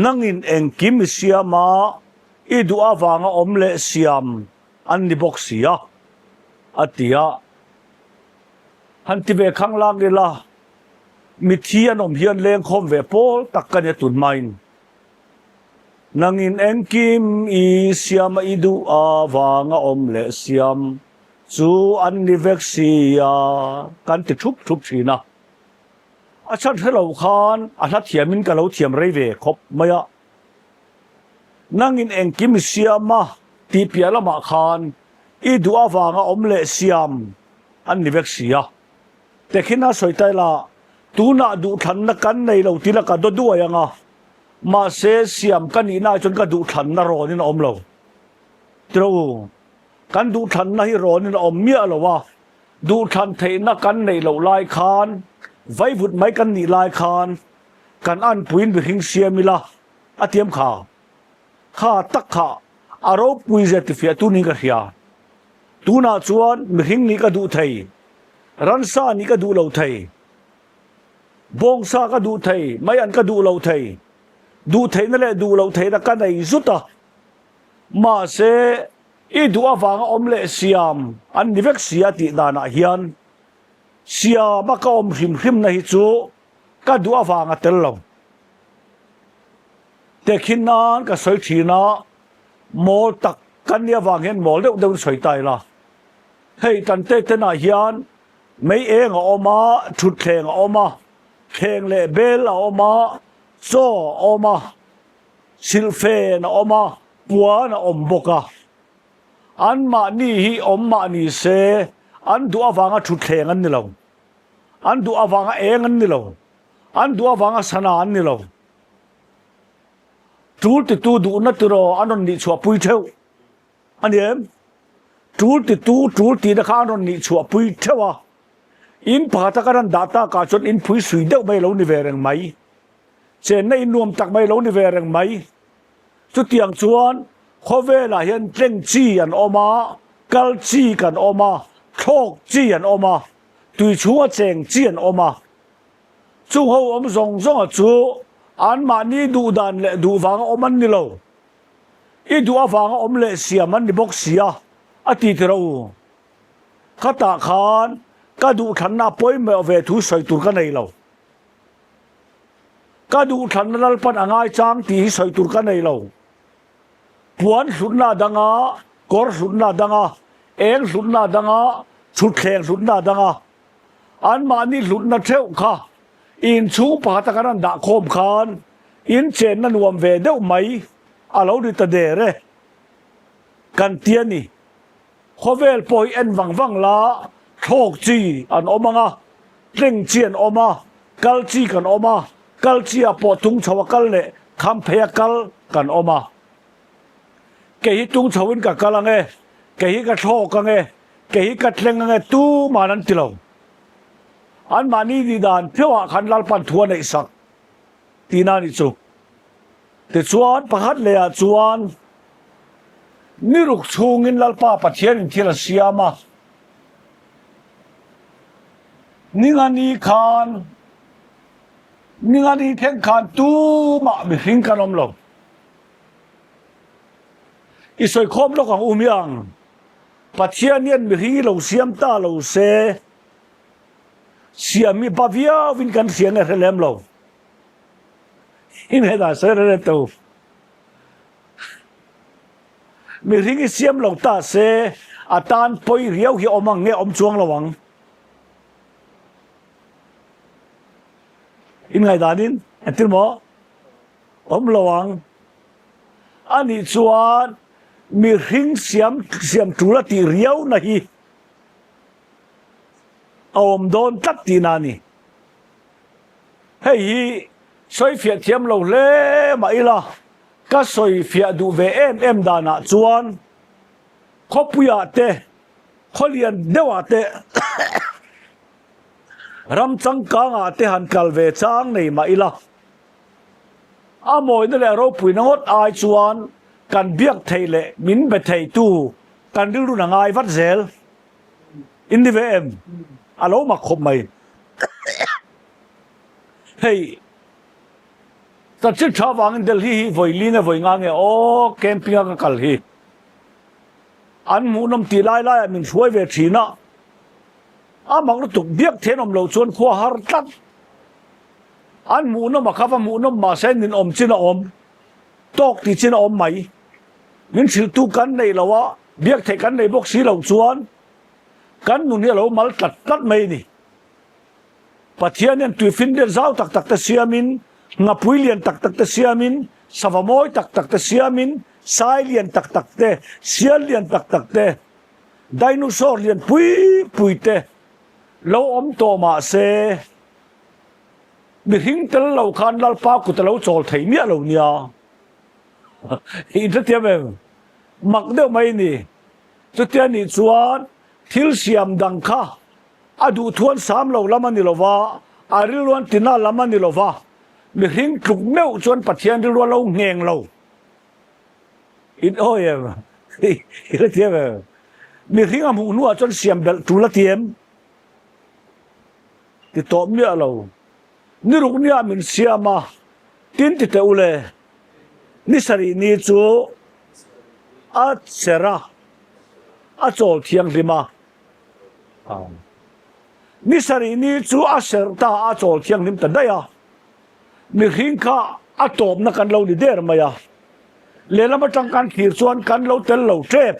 Nangin engkim i siam a, i duh avanga awm leh siam an ni bawk si a, a ti a. Han ti ve khang lak ila, mithi an awm hian lengkhawm ve pawl tak ka nia tun hmain. Nangin engkim i siam a i duh avanga awm leh siam chu an ni vek si a, kan ti thup thup thin a. A chhan hre lo khan a hla thiamin ka lo thiam rei ve khawp mai a. Nangin engkim i siam a tih piah lamah khan i duh avanga awm leh siam an ni vek si a. Tekhina sawi ta ila, tunah duhthlanna kan nei lo tila ka daw duai ang a, mahse siam ka nihna ah chuan ka duhthlanna rawnin a awm lo. Tiraw u, kan duhthlanna hi rawnin a awm miah lo a, Duhthlan theihna kan neih loh lai khan, vaivut mai kan nih lai khan kan anpuiin mihring siam ila a tiam kha. Kha tak kha a ropui zia tifiahtu niin ka hria. Tunah chuan mihring nih ka duh thei, ransa nih ka duh lo thei, bawngsa ka duh thei, mai an ka duh lo thei, duh theihna leh duh loh theihna ka nei zut a. Mahse. I duh avanga awm leh siam an ni vek si a tih danah hian siama ka awm hrim hrimna hi chu ka duh avanga tel lo. Tehkhin nan ka sawi thin a, mawl tak kan nih avang hian mawl deuh deuhin sawi ta ila. Hei kan te tenah hian mei eng a awm a, thutthleng a awm a, thleng leh bel a awm a, chaw a awm a, silhfen a awm a, Puan a awm bawk a, anmahni hi awm mah ni se an duh avanga thutthleng an ni lo, an duh avanga eng an ni lo, an duh avanga sana an ni lo. Tul titu duhna tiraw an rawn nih chhuahpui theuh a ni em? Tul titu tul tihna kha an rawn nih chhuahpui theuh a, in pakhata kan han dah takah chuan in phui sui deuh mai a lo ni ve reng mai, chenna in nuam tak mai a lo ni ve reng mai. Chutiang chuan khawvelah hian tleng chi an awm a, kal chi kan awm a, thlawk chi an awm a, tui chhunga cheng chi an awm a. Chung ho awm zawng zawnga chu anmahni duh dan leh duh vanga awm an ni lo. I duh avanga awm leh siam an ni bawk si a, a ti ti rawh u. Khatah khan ka duhthlanna pawimawh ve thu sawi tur ka nei lo. Ka duhthlanna Lalpan a ngaichang tih hi sawi tur ka nei lo. Puan hlutna a dang a, kawr hlutna a dang a, eng hlutna a dang a, thutthleng hlutna a dang a. Anmahni hlutna theuh kha inchhung pakhata kan han dah khawm khan inchenna nuam ve deuh mai a lo ni ta der e kan ti a ni. Khawvel pawh hi en vang vang la, thlawk chi an awm ang a, tleng chi an awm a, kal chi kan awm a, kal chi ah pawh tung chho a kal leh kham phei a kal kan awm a. Kei hi tung chho in ka kal ang e, kei hi ka thlawk ang e, kei hi ka tleng ang e tuman an ti lo. Anmahni nih dan pheuh ah khan Lalpan thu a neih sak tihna a nih chu. Tichuan, pakhat lehah chuan ni ruk chhungin Lalpa Pathianin thil a siam a. Ningani khan, ningani thleng khan tumah mihring kan awm lo. I sawikhawm lawk ang u miang, Pathian hian mihring hi lo siam ta lo se, siam hi ba viauin kan hria nge hre lem lo. In hetah sawi reng to. Mihring hi siam lo ta se a tan pawi riau hi awm ang nge awm chuang lo ang. In ngaihdanin entir maw? Awm lo ang. Anih chuan mihring siam siam tul a tih riau na hi a awm dawn tlat tihna a ni. Hei hi sawifiah thiam lo hle mah ila, ka sawifiah duh ve em em danah chuan khawpuiah te, khawlian deuhah te, ram changkangah te han kal ve chang nei mah ila, a mawina leh ropuina ngawt ai chuan kan biak thei leh min be theitu kan rilrun a ngai vat zel. In ni ve em? A lo mak khawp mai. Hei. Chanchin tha vangin Delhi hi vawi li nge vawi nga nge aw camping a ka kal hi an hmuhnawm tih lai lai ah min hruai ve thin a, a mak lutuk biak then awm loh chuan khua har tlat. An hmuhnawm a kha va hmuhnawm mahse nin awm chin a awm tawk tih chin a awm mai. Min hrilhtu kan neih loh a, biak theih kan nei bawk si loh chuan kan nun hi a lo mal tlat tlat mai a ni. Pathian hian tuifinriat zau tak tak te siamin, ngapui lian tak tak te siamin, sava mawi tak tak te siamin, sai lian tak tak te, sial lian tak tak te, dinosaur lian pui pui te lo awm tawh mah se, mihring tel lo khan Lalpa kut a lo chawl thei miah lo nia. Inhrethiam em? Mak deuh mai a ni. Chutia nih chuan thil siam dang kha A duhthuan sam lo lam a ni lo va, a rilruan tina lam a ni lo va, mihring tluk meuh chuan Pathian rilru a lo ngheng lo. In awi em? I la thiam em? Mihring a hmuh hnuah chuan siam belh tul a ti em? Ti tawh miah lo. Ni ruk nia min siam a, tin ti teh u le, ni sarih ni chu a cher a, a chawl thianghlim a. Ni sarih ni chu a serh ta a chawl thianghlim ta daih a, mihring kha a tawpna kan lo ni der mai a, lehlam atang kan thlir chuan kan lo tel lo tep,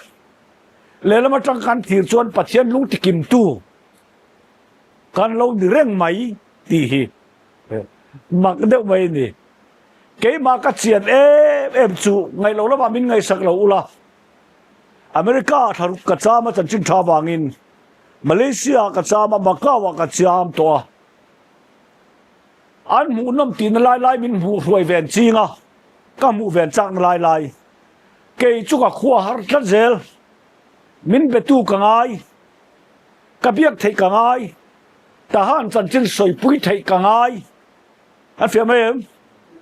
lehlam atang kan thlir chuan Pathian lung tikimtu kan lo ni reng mai tih hi mak deuh mai a ni. Keimah ka chian em em chu ngaih loh lamah min ngaihsak lo ula. America ah thlaruk ka cham a chanchin tha vangin Malaysia ah ka cham a Macau ah ka cham tawh a. An hmuhnawm tihna lai lai min hmuh hruai ven ching a, ka hmuh ven chakna lai lai. Kei chu ka khua har tlat zel. Min betu ka ngai. Ka biak theih ka ngai. Tahan chanchin sawipui theih ka ngai. A fiah mai em?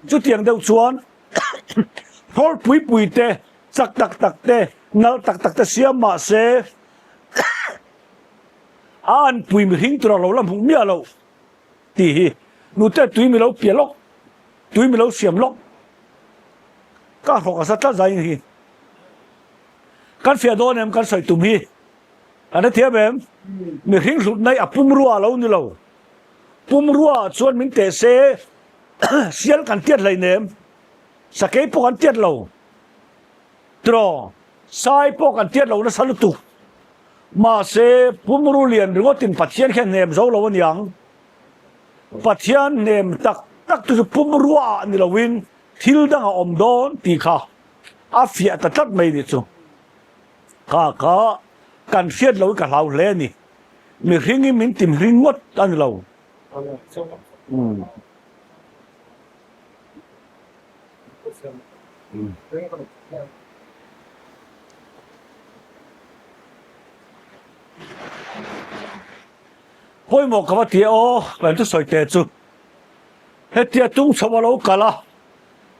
Chutiang deuh chuan hawr pui pui te, chak tak tak te, nalh tak tak te siam mah se a anpui mihring tura lo la hmuh miah loh tih hi nute tui mi lo pia lawk, tui mi lo siam lawk ka hrawk a sa tlat zai hi. Kan fiah dawn em kan sawi tum hi? Kan hrethiam em? Mihring hlutna hi a pumrua a lo ni lo. Pumrua chuan min teh se, sial kan tiat hleinem, sakei pawh kan tiat lo, tiraw, sai pawh kan tiat lo nasa lutuk. Mahse, pumru lian ringawtin Pathian khi a hnem zo lo aniang. Pathian hnem tak tak te chu pumrua ah ni loin thil dang a awm dawn tih kha a fiah ta tlat mai nih chu. Kha kha kan hriat loin ka hlau hle a ni. Mihring hi min ti mihring ngawt a ni lo. Pawimawh ka va ti e aw, kan thusawi te chu. Hetia tung chho a lo kal a,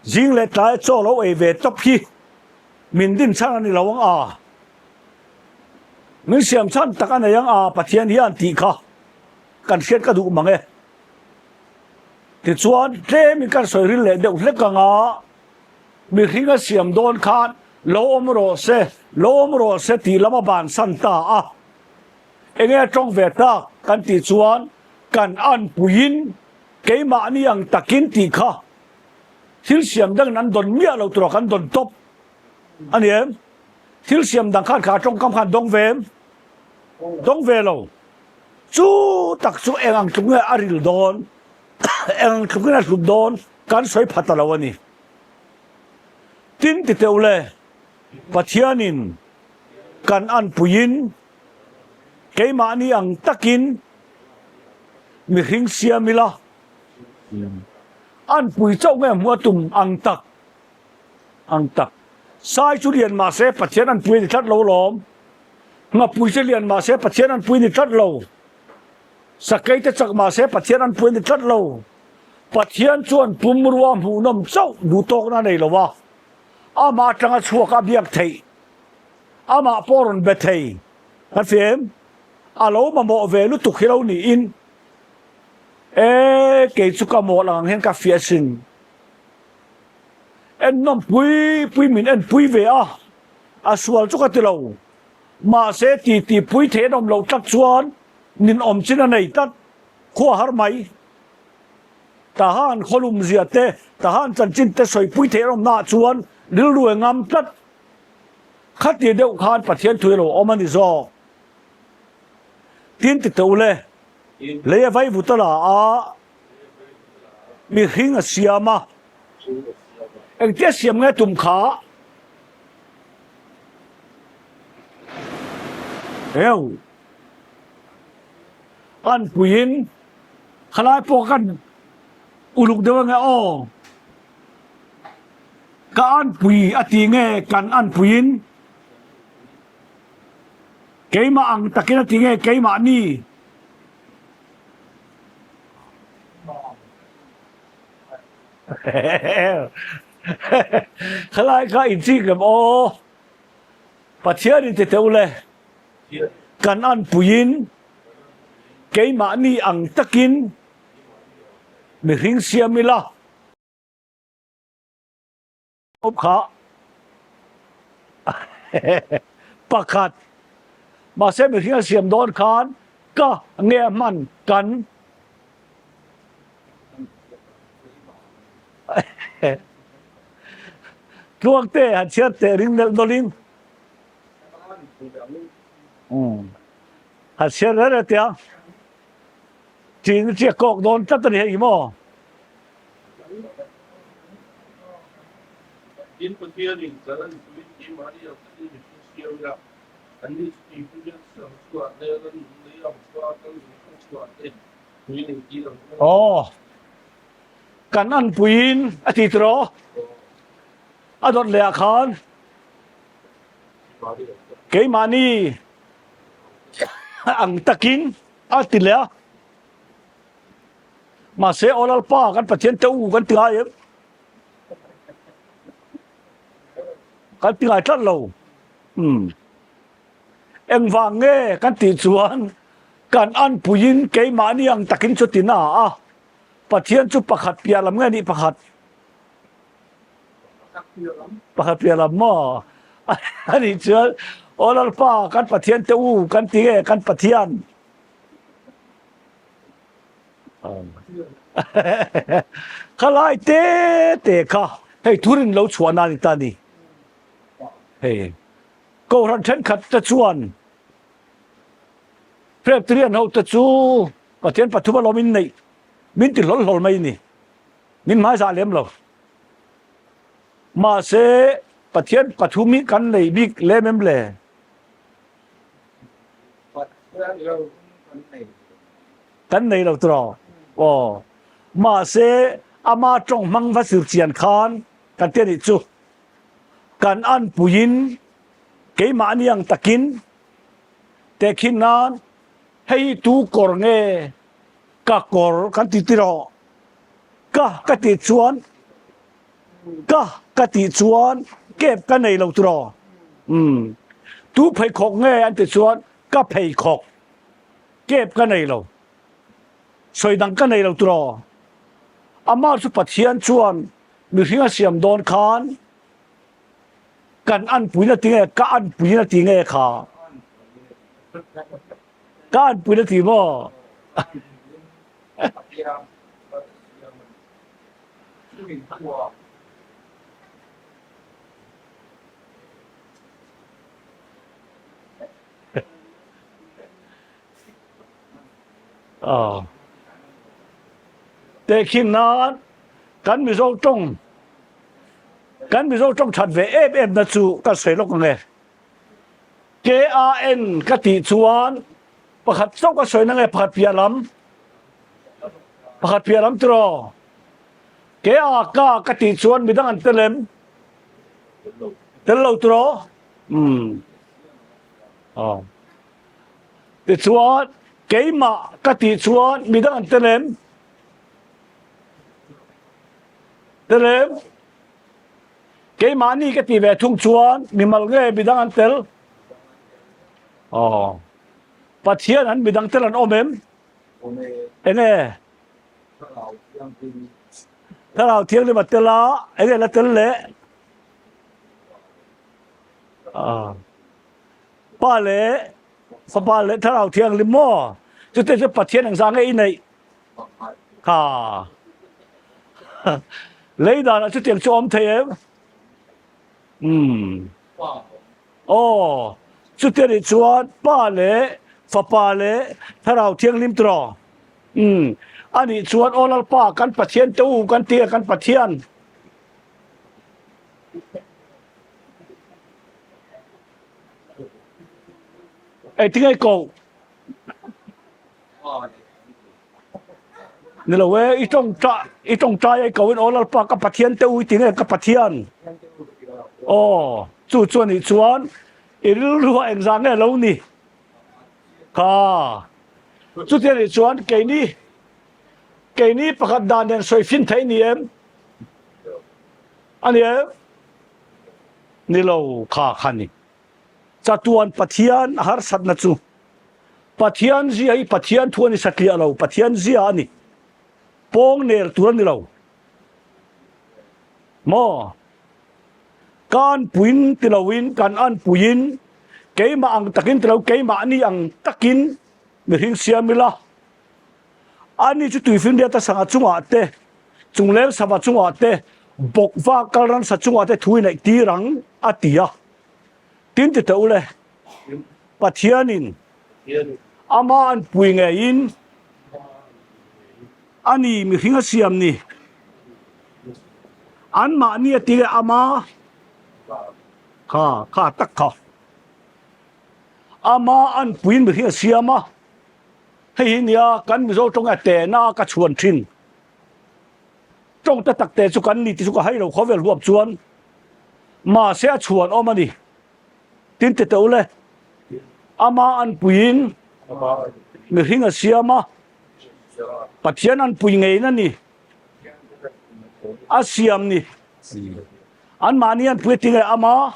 zing leh tlai chaw lo ei ve tawp hi min din chhan a ni lo ang a. Min siam chhan tak a nei ang a, Pathian hian tih kha kan hriat ka duh mang e. Tichuan tlemin kan sawi ril leh deuh hlek ang a, mihring a siam dawn khan lo awm rawh se, lo awm rawh se tih lam a bansan ta a. Enge a tawng ve tak kan tih chuan kan anpuiin keimahni ang takin tih kha thil siam dangin an dawn miah lo tura kan dawn tawp a ni em? Thil siam dang khan kha tawngkam khan dawng ve em? Dawng ve lo. Chu tak chu eng ang tluk nge a ril dawn, eng ang tlukin a hlut dawn kan sawi pha ta lo a ni. Tin ti teuh le, Pathianin kan anpuiin keimahni ang takin mihring siam ila, anpui chauh nge hmuh a tum ang tak? Ang tak. Sai chu lian mah se Pathian an pui a ni tlat lo lawm. Ngapui chu lian mah se Pathian an pui a ni tlat lo. Sakei te chak mah se Pathian an pui a ni tlat lo. Pathian chuan pumrua hmuhnawm chauh duhtawkna a nei lo a, amah atanga chhuak a biak theih, amah pawh rawn be thei kan hria em? A lo mamawh ve lutuk hi lo niin, E, kei chu ka mawl ang ang hian ka fiah sin. Ennawm pui pui min en pui ve a, a sual chu ka ti lo. Mahse titi pui thei an awm loh tlat chuan ninawm chin a nei tlat, khua har mai. Tahan khawlum zia te, Tahan chanchin te sawi pui thei an awm naah chuan rilru e ngam tlat. Khati deuh khan Pathian thu hi lo awm a ni zawk. Tin ti teh u le, lei a vai vut a la a, mihring a siam a. Engtia siam nge tum kha? Eu. An puiin khalai pawh kan uluk deuh ange aw. Ka anpui a ti nge kan anpuiin? Keimah ang takin a ti nge keimahni? Khalai kha inchik em aw. Pathian in ti teh u le. Kan anpuiin keimahni ang takin mihring siam ila. Awm kha pakhat mahse mihring a siam dawn khan ka nge a hman kan tluang te han chhiar teh ring nelh nawlhin han chhiar reng reng teh a ṭin chiah kawk dawn tlat a ni hei maw. Tin, Pathianin kan an puiin keimahni ang takin mihring siam ila, anni chu tuipuian sang chhuah te, ran nung lei ang chhuah te, lung ang chhuah te, tui nei tir ang kha. Aw, kan an puiin a ti tiraw? A dawt leh ah khan keimahni ang takin a ti leh a. Mahse, Aw Lalpa, kan Pathian te u kan ti ngai em? Kan ti ngai tlat lo. Umm. Engvang nge kan tih chuan kan anpuiin keimahni ang takin chu ti na a, Pathian chu pakhat piah lam nge nih pakhat? Pakhat piah lam maw? Anih chuan, Aw Lalpa, kan Pathian te u kan ti nge kan Pathian? Khalai te te kha hei thurin lo chhuah na ni ta ni. Hei Kohhran thenkhat te chuan Presbyterian ho te chu Pathian pathum alawm in neih min ti hlawl hlawl mai ni. Min hmaizah lem lo. Mahse Pathian pathum hi kan nei bik lem em le? Kan nei lo tiraw? Aw. Mahse, ama tawng hmang va zir chian khan kan ti a nih chu. Kan anpuiin keimahni ang takin tehkhin nan hei hi tu kawr nge ka kawr kan ti tiraw? Ka ka tih chuan Ka ka tih chuan kep ka nei lo tiraw? Umm. Tu pheikhawk nge an ti chuan ka pheikhawk kep ka nei lo. Sawi dang ka nei lo tiraw? Amah chu Pathian chuan mihring a siam dawn khan kan anpui na ti nge ka anpui na ti nge kha? Ka anpui na ti maw? Tehkhin nan kan Mizo tawng kan Mizo tawng that ve em em na chu ka sawi lawk ang e. KAN ka tih chuan pakhat chauh ka sawi na nge pakhat piah lam Pakhat piah lam tiraw? Ke a ka ka tih chuan midang an tel em? Tel lo tiraw? Umm. Aw. Tichuan keimah ka tih chuan midang an tel em? Tel em? Keimahni ka tih ve thung chuan mimal nge midang an tel? Aw. Pathian an midang tel an awm em? Enge? Thlarau Thianghlim a tel a, enge la tel leh? Pa leh Fapa leh Thlarau Thianghlim maw? Chute chu Pathian engzah nge i neih? Kha. Lei danah chutiang chu awm thei em? Umm. Aw, chute nih chuan Pa leh Fapa leh Thlarau Thianghlim tiraw? Umm. Anih chuan aw Lalpa kan Pathian te u kan ti a kan Pathian. Ei tinge ko? Ni lo e, i tawng ta i tawng tai ai ko in aw Lalpa ka Pathian te u i tinge ka Pathian. Aw, chu chu anih chuan i rilru ah engzah nge lo ni? Kha. Chuti anih chuan keini keini pakhat dan nen sawi fin thei ni em? A ni em? Ni lo kha kha ni. Chatuan Pathian a harsatna chu Pathian zia hi Pathian thu a ni satliah lo, Pathian zia a ni. Pawng nel tur a ni lo. Maw? Ka anpuiin ti loin, kan anpuiin, keimah ang takin ti lo, keimahni ang takin mihring siam ila. Ani chu tuifinriata sangha chungah te, chungleng sava chungah te, bawkva kal ransa chungah te thu inneih tir ang, a ti a. Tin ti teh u le, Pathianin ama an pui ngeiin a ni mihring a siam ni. Anmahni a ti nge ama kha kha tak kha. Ama an puiin mihring a siam a. Hei hi nia kan Mizo tawng a tehna ka chhuan thin. Tawng te tak te chu kan ni ti chu ka hai lo khawvel huap chuan mahse a chhuan awm a ni. Tin ti teh u le, ama an puiin mihring a siam a, Pathian an pui ngeiin a ni, a siam ni. Anmahni an pui a ti nge ama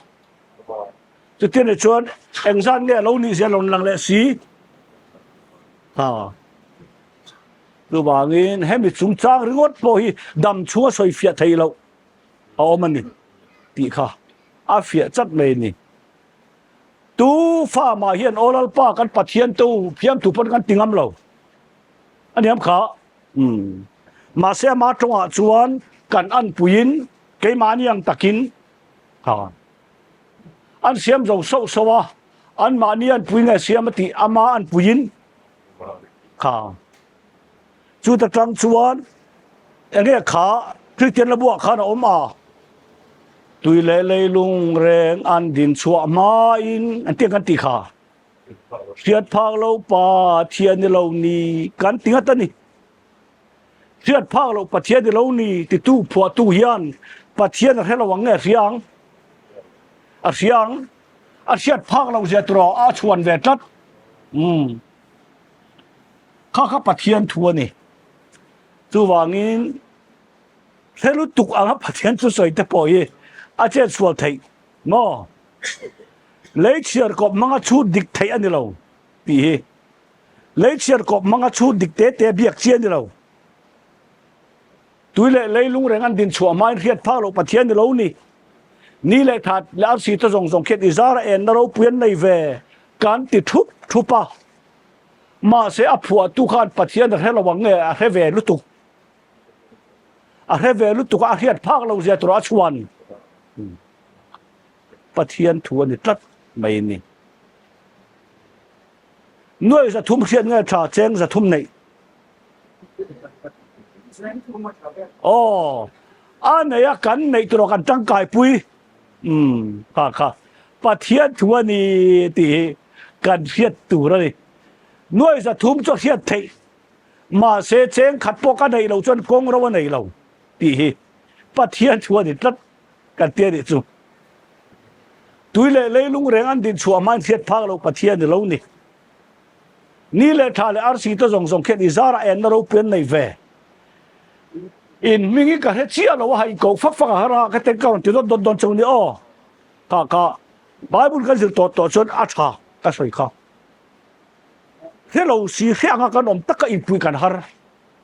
Chuti anih chuan engzat nge a lo nih zia rawn lang leh si? Ha. Chuvangin hemi chungchang ringawt pawh hi dam chhunga sawi fiah thei loh a awm a ni tih kha a fiah chat mai a ni. Tu fa mah hian Aw Lalpa kan Pathian te u phiamthu pawn kan ti ngam lo a niam kha. Umm. Mahse ama tawngah chuan kan anpuiin keimahni ang takin ha. An siam zo sauh sauh a, anmahni an pui nge siam a tih ama an puiin kha. Chuta tang chuan enge kha Kristian la buah khan a awm a, tui leh leilung reng an din chhuah hmain an tiang kan tih kha. Hriat phak lo Pathian ni lo ni kan ti ngat a ni. Hriat phak loh Pathian i lo ni titu phuahtu hian Pathian a hre lo ang nge a hria ang? A hria ang. A hriat phak loh zia turaw a chhuan ve tlat. Umm. Kha kha Pathian thu a ni. Chuvangin hre lutuk anga Pathian thu sawi te pawh hi a chet sual theih maw? Lei chhiar kawp hmanga chhut dik theih a ni lo tih hi. Lei chhiar kawp hmanga chhut dik te te biak chi a ni lo. Tui leh leilung reng an din chhuah hmain hriat phak loh Pathian ni lo ni. Ni leh thla leh arsi te zawng zawng khian i zara enna ropui an nei ve kan ti thup thup a. Mahse a phuahtu khan Pathian a hre lo ang nge a hre ve lutuk. A hre ve lutuk a, a hriat phak lo zia tur a chhuan. Pathian thu a ni tlat mai ni. Nuai 300 hriat nge tha cheng 300 neih? Aw, a nei a kan neih tur kan tangkai pui. Umm, kha kha Pathian thu a ni tih hi kan hriat tur a ni. Nuai 300 chu a hriat theih, mahse cheng khat pawh ka neih loh chuan kawng ro a nei lo tih hi Pathian thu a ni tlat kan ti a nih chu. Tui leh leilung reng an din chhuah hmain hriat phak loh Pathian i lo ni. Ni leh tha leh arsi te zawng zawng khian i zarah enna ropui an nei ve. In hming hi ka hre chiah lo a, ha inkoh fak fak a har a, ka teng ka rawn ti dawt dawt dawn cheu ni aw. Kha kha Bible kan zir tawh tawh chuan a tha ka sawi kha. Hre lo si hre anga kan awm taka inpui kan har.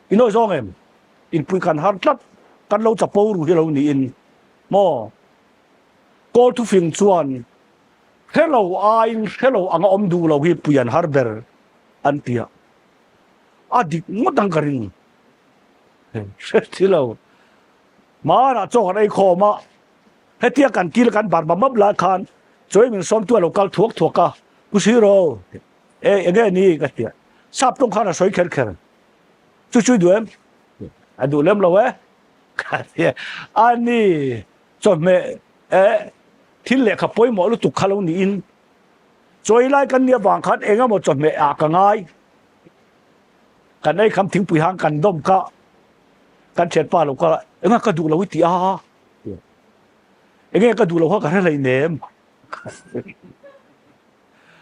I nawi zawng em? Inpui kan har tlat. Kan lo chapo ru hi lo niin maw? Kawl thufing chuan. Hre lo aiin hre lo anga awm duh lo hi pui an har ber an ti a, a dik ngawt ang ka ring. Hre si lo. Hmanah chaw kan ei khawm a, hetia kan kil kan bar map map lai khan chawi min sawmtu a lo kal thuak thuak a, Pu Siro, e enge ni ka ti a, sap tawng khan a sawi kher kher. Chu chu i duh em? A duh lem lo e ka ti a, a ni chawhmeh e thil lehkha pawimawh lutuk kha lo niin chawi lai kan nih avang khan eng emaw chawhmeh ah ka ngai. Kan ei kham thingpui hang kan dawm kha kan thianpa lo kal a, enge ka duh lo i ti a, enge ka duh lo kha ka hre hleinem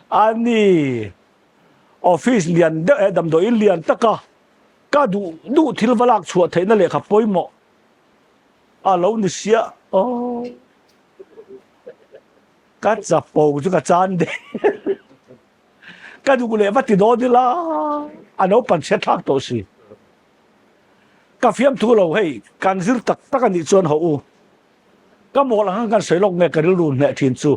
a ni office lian deuh eh damdawiin lian taka ka duh duh thil va lak chhuah theihna lehkha pawimawh a lo ni sia aw ka chapo chu ka chan de ka duh leh va ti dawn ila a naupan chhiat thlak tawh si ka fiamthu lo hei kan zir tak tak a nih chuan haw u ka mawl ang kan sawi lawk nge ka rilru hneh thin chu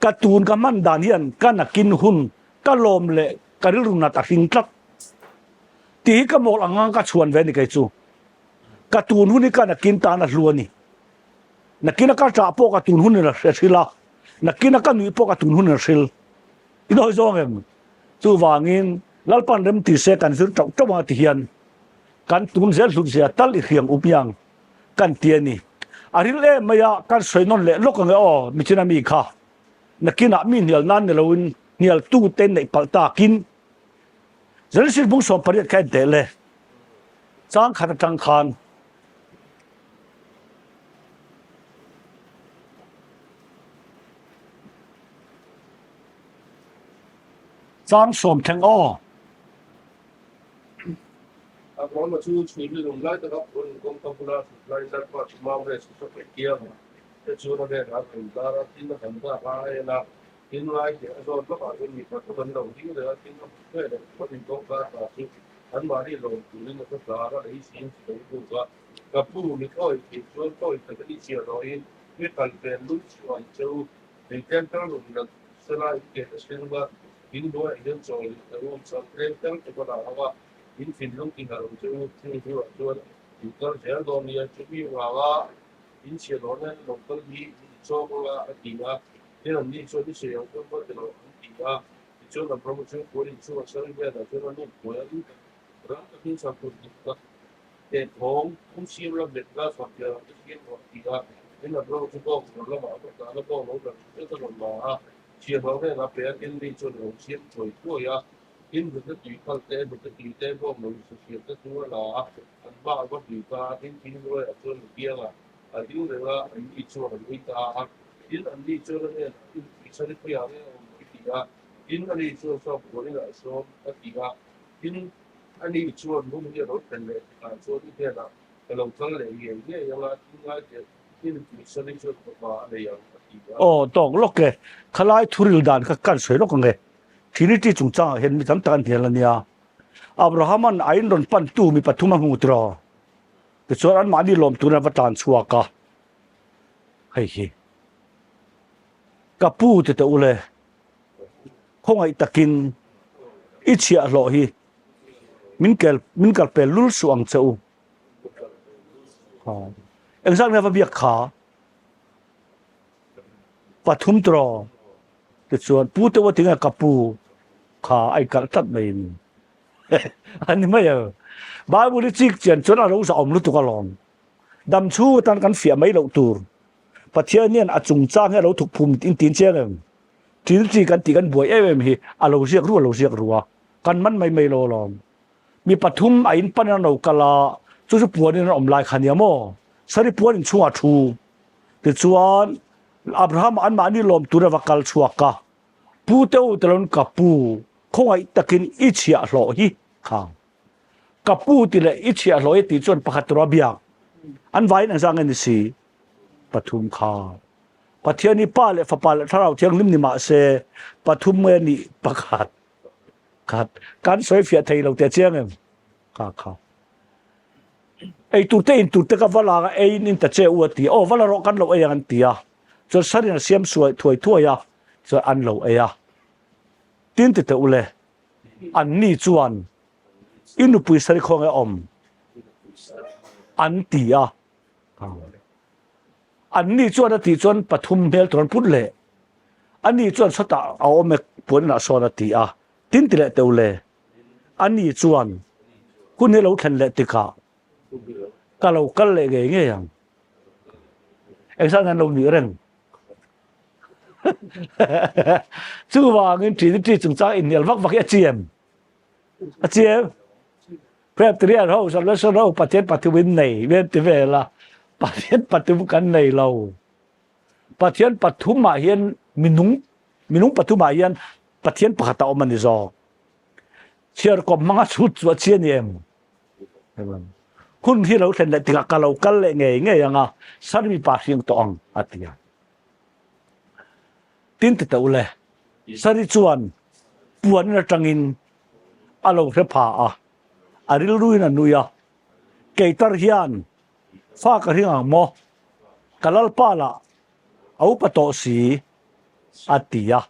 ka tun ka hman dan hian ka nakin hun ka lawm leh ka rilru nat a hring tlat tih hi ka mawl ang ka chhuan ve a ni kei chu. Ka tun hun hi ka nakin tan a hlu a ni. Nakina ka ṭah pawh ka tun hunin a hril a, nakina ka nuih pawh ka tun hunin a hril. I nawi zawng em? Chuvangin Lalpan rem ti se kan zir ṭauh ṭauh ang a ti hian kan tun zel hlut zia tal i hriang up iang kan ti a ni. A ril em mai a, kan sawi nawn leh lawk ang e aw, michina mi kha. Nakinah mi hnial nan ni loin hnial tu te neih palh takin Genesis bung 18 kha en teh le. Chang khat atang khan chang sawm thleng aw. Abrahama chu chhun ni lung lai taka phun kawngka bula thut laiin Lalpa chu Mamre chu ka pe kiang a, te chuan a hnenah a rawn dar a, tin a kan bak a, a en a, tin ngai teh a zawn lawkah chuan mipa chu kan lo ding reng a, tin a hmu ve leh phawt in kawngka ta chu Anmahni lawm turin a hla a lei zing chu lo buk a, Ka pu, mi thawi thei chuan thawi taka i chhiar rawhin mi kal vel lul chu ang che u. Min tlem tal rawn la sela in ke ta hreng a, in hnuaiah hian chaw leh ta rum chuan tlem tal te ka la ang a, in thinlung ti harh ang che u. Chung hnuah chuan in kal zel dawn nia, chumi vanga in chhiar rawhna in lo kal hi in inchawk ang a, a ti a. Tin, anni chuan i sawi ang chuan va ti rawh an ti a. Tichuan Abrahama chu puan inchhungah Sari hnenah chuan a lut buai a, lut ram takin sakawr dik tak leh thawng thum siam la met la sakhiar ang te siam rawh a ti a. Tin, Abrahama chu bawng zuar lamah a va tlan a, bawng lo lam zet a rawn la a, chhiahhlawh hnenah a pe a, tin mi chuan a lo siam thuai thuai a. Tin, hnute tui phal te, hnute tui te, bawng lo sakhir te chu a la a, an hmaah a va hlui ta a. Tin, thingluaiah chuan a kiangah a ding reng a, anni chuan an ui ta a. Tin, anni chuan a hnenah, In tuisari khawiah nge a awm? I ti a. Tin, ani chuan saw puanin a sawm a ti a. Tin, ani chuan hun hi a lo thlen leh tikah chuan i hnenah ka lo kal leh ngei ngei ang a, tin ngai teh, in tuisari chuan fapa a nei ang, a ti a. Aw, tawk lawk e. Khalai thuril dan kha kan sawi lawk ang e. Trinity chungchangah hian mi tam tak an hnial a nia. Abraham-a'n a inrawn pantu mi pathum a hmu tiraw? Tichuan anmahni lawm turin a va tlan chhuak a. Hei hi ka pu ti teh ule, khawngaih takin i chhiahhlawh hi min kel min kal pel lul suh ang che u. Engzat nge va biak kha? Pathum tiraw? Tichuan pu te u a ti nge ka pu kha a inkalh tlat mai in a ni mai a. Bible hi chik chian chuan a lo zahawm lutuk alawm. Dam chhung atan kan fiah mai loh tur. Pathian hian a chungchang hi a lo thuk phum in tin chiang em? Thil chi kan tih kan buai em em hi a lo ziak ru a lo ziak ru a, kan man mai mai lo alawm. Mi pathum a in pan in an lo kal a, chu chu puan in an awm lai kha nia maw? Sari puan in chhungah thu. Tichuan Abraham anmahni lawm tur a va kal chhuak a, Pu te u telon ka pu khawngaih takin i chhiahhlawh hi khang. Ka pu ti leh i chhiahhlawh i tih chuan pakhat tura biak an vaiin engzah nge ni si? Pathum kha. Pathian hi Pa leh Fapa leh Thlarau Thianghlim ni mah se pathum nge nih pakhat khat kan sawi fiah thei lo teh chiang em? Kha kha. Ei tur te in tur te ka va lak a ei in in ta che u a ti a, aw va la rawh kan lo ei ang an ti a. Chuan sarin a siam suai thuai thuai a. Chuan an lo ei a. Tin ti teh u le, anni chuan i nupui sari khawnge awm an ti a. Anni chuan a tih chuan pathum hmel tur an put leh. Ani chuan sawtah a awm e puan inah sawn a ti a. Tin ti leh teh u le, ani chuan hun hi lo thlen leh tikah ka lo kal leh ngei ngei ang. Engzah nge an lo nih reng? Chuvangin Trinity chungchang inhnial vak vak hi a chi em? A chi em? Presbyterian ho, Salvation ho Pathian pathum in nei em ti vel a, Pathian pathum kan nei lo. Pathian pathum ah hian minung minung pathum ah hian Pathian pakhat a awm a ni zawk. Chhiarkawp hmanga chhut chu a chi a ni em? Hun hi lo thlen leh tikah ka lo kal leh ngei ngei ang a, sar mipa hriang tawh ang, a ti a. Tin ti teh u le, Sari chuan puanin atangin a lo hre pha a, a rilruin a nui a, Keitar hian fa ka hring ang maw? Ka lalpa lah a upa tawh si, a ti a.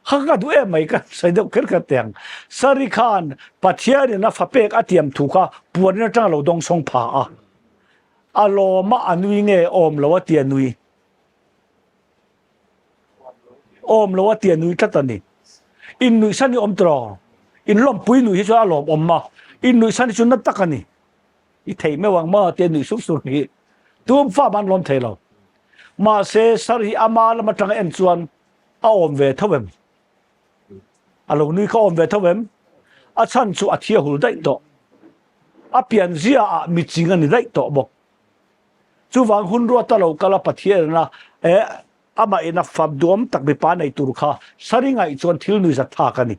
Kha ka duh em mai ka sawi deuh kher kher teh ang. Sari khan Pathianin a fa pek a tiam thu kha puanin atang a lo dawng sawng pha a. A lawm a a nui nge awm lo a ti a nui. Awm lo a ti a nui tlat a ni. In nuih san hi awm tawh. In lawmpui nuih hi chuan a lawm awm a. In nuih san hi chu na tak a ni. I thei meuh ang maw tia nuih sur sur hi tum fam an lawm thei lo. Mahse sir hi ama lam atanga en chuan a awm ve tho em? A lo nui kha awm ve tho em? A chhan chu a thia hul daih tawh. A pian zia ah mi ching a ni daih tawh bawk. Chuvang hun ruata lo kal a Pathian a e amah in a fam duam tak mipa nei tur kha sari ngaih chuan thil nui zat thlak a ni.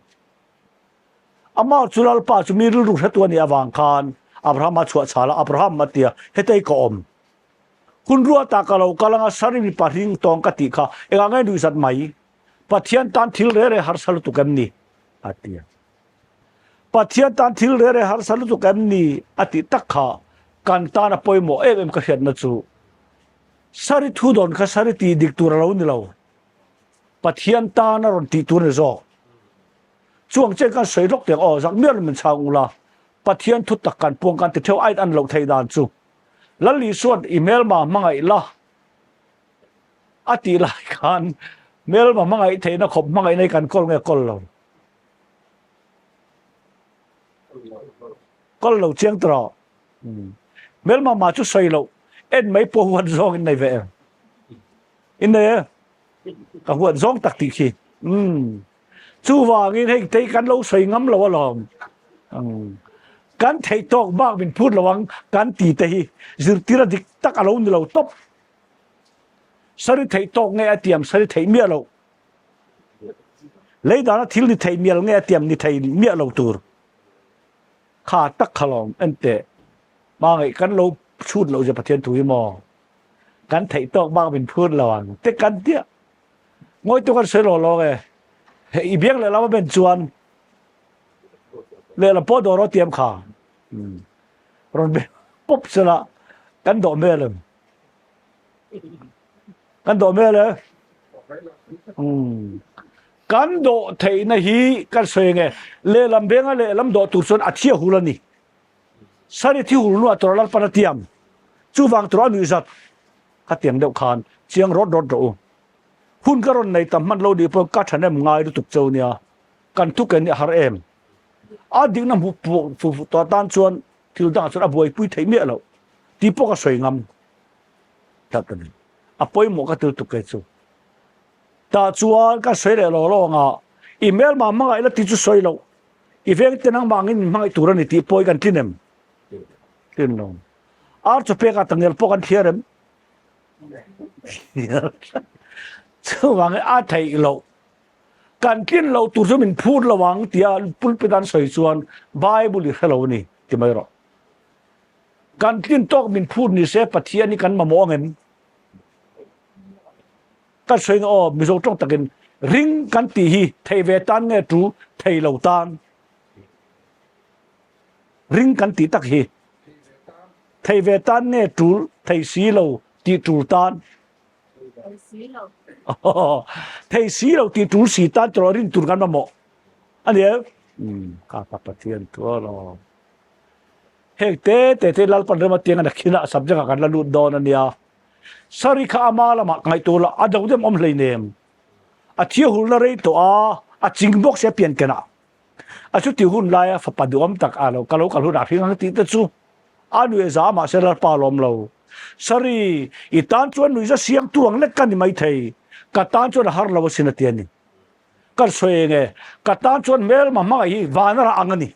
Amah chu Lalpa chu mi rilru hretu a nih avang khan Abrahama chhuah chhal a, Abraham a tia, hetei ka awm. Hun ruatah ka lo kal anga Sari mipa hring tawng ka tih kha engah nge nuihzat mai? Pathian tan thil re re harsa lutuk em ni? a ti a. Pathian tan thil re re harsa lutuk em ni? a tih tak kha kan tan a pawimawh em em ka hriatna chu Sari thu dawn kha Sari tih dik tur a lo ni lo. Pathian tan a rawn tih tur a ni zawk. Chuang chen kan sawi lawk teh aw, zak miah lo min chhang ula, Pathian thu tak kan puang kan ti theuh ait an loh theih dan chu. Lal Isuan i hmelma hmangaih la a tih lai khan hmelma hmangaih theihna khawp hmangaihna hi kan kawl nge kawl lo? Kawl lo chiang ta rawh. Hmelma mah chu sawi loh en mai pawh huat zawng in nei ve em? In nei e? Ka huat zawng tak tih khi. Umm. Chuvangin hei tei kan lo sawi ngam lo alawm. Kan theih tawk bak min phut lo ang kan ti te hi zirtir a dik tak a lo ni lo tawp. Sari theih tawk nge a tiam sari theih miah lo. Lei dana thil ni thei mial nge a tiam ni thei miah lo tur. Kha tak kha lawm en teh. Hmangaih kan lo chhut loh zia Pathian thu hi maw. Kan theih tawk bak min phut lo ang te kan tia. Ngawi tu kan sawi law law e. I biang lehlam a ben chuan lehlam pawh dawr aw tiam kha. Rawn be pawp sela kan dawh hmel em. Kan dawh hmel e. Kan dawh theihna hi kan sawi nge lehlam benga lehlam dawh tur chuan a thia hul a ni. Sari thi hul hnuah tura Lalpan a tiam. Chuvang tura a nuihzat. Ka tiang deuh khan chiang rawt rawt rawh u. Hun ka rawn nei tam hman lo nih pawh ka thahnem ngai lutuk cheu nia. Kan thu ken hi a har em? A dikna hmu fu fu tawh atan chuan thil dangah chuan a buaipui theih miah loh tih pawh ka sawi ngam tlat a ni. A pawimawh ka ti lutuk kei chu. Tah chuan ka sawi leh law law anga i hmelma hmangaih la tih chu sawi loh. I vengte nangmah angin min hmangaih tur a ni tih pawh hi kan tlin em? Tlin lo. Ar chaw pekah tangel pawh kan thliar em? Chuvangin a theih loh. Kan tlin loh tur chu min phut lo ang tia pulpit an sawi chuan Bible i hre lo a ni ti mai rawh. Kan tlin tawk min phut ni se Pathian hi kan mamawh ang em? Kan sawi nge aw Mizo tawng takin ring kan tih hi thei ve tan nge tu thei lo tan? Ring kan tih tak hi thei ve tan nge tul thei si lo tih tul tan? Thei si lo. Thei si lo tih tul si tan tawh rin tur kan mamawh. A ni em? Ka pa Pathian thu alawm. Heng te te te Lalpan rema tiang a nakhinah subject ah kan la lut dawn a nia. Sari kha ama lamah ka ngaihtuah la, a do dem awm hleinem. A thiahulna rei tawh a, a ching bawk sia pian kenah. A chuti hun laia fapa duhawm tak a lo ka lo kal hunah hring ang tih te chu a nuih a za mahse Lalpa a lawm lo. Sari, i tan chuan nuihza siamtu ang lek ka ni maithei, ka tan chuan a har lo asin a ti a ni. Kan sawi eng e, ka tan chuan hmelma hmangaih hi van a rah ang a ni.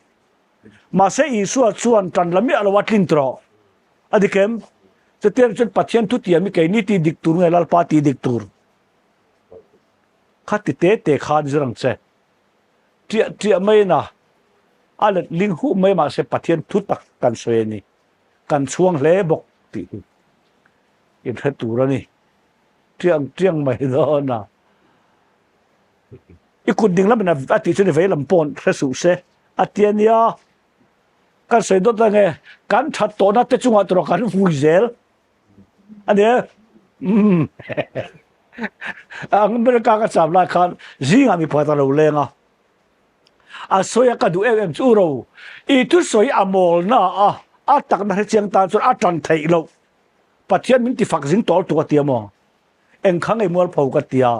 Mahse Isua chuan tan la miah lo a tlin tawh. A dik em? Chutiang chuan Pathian thutiam hi keini tih dik tur nge Lalpa tih dik tur? Kha ti te te khan zir ang che. Ṭiah ṭiah mai na a let ling huh mai mahse Pathian thu tak kan sawi a ni. Kan chhuang hle bawk tih hi inhre tur a ni. Ṭiang ṭiang mai dawn a. I kut ding lamin a tih chuan i vei lam paw'n hre suh se a ti a nia. Kan sawi dawt ang e, kan ṭhat tawhna te chungah tawrh kan vui zel a ni e. Umm America ka cham lai khan zingah mi pakhat a lo leng a, a sawi a ka duh em em chu ro i thusawi a mawl na a, a takna hre chiang tan chuan a ṭan theih loh. Pathian min ti fak zing tawl tuk a ti a maw? Eng kha ngei mualpho ka ti a.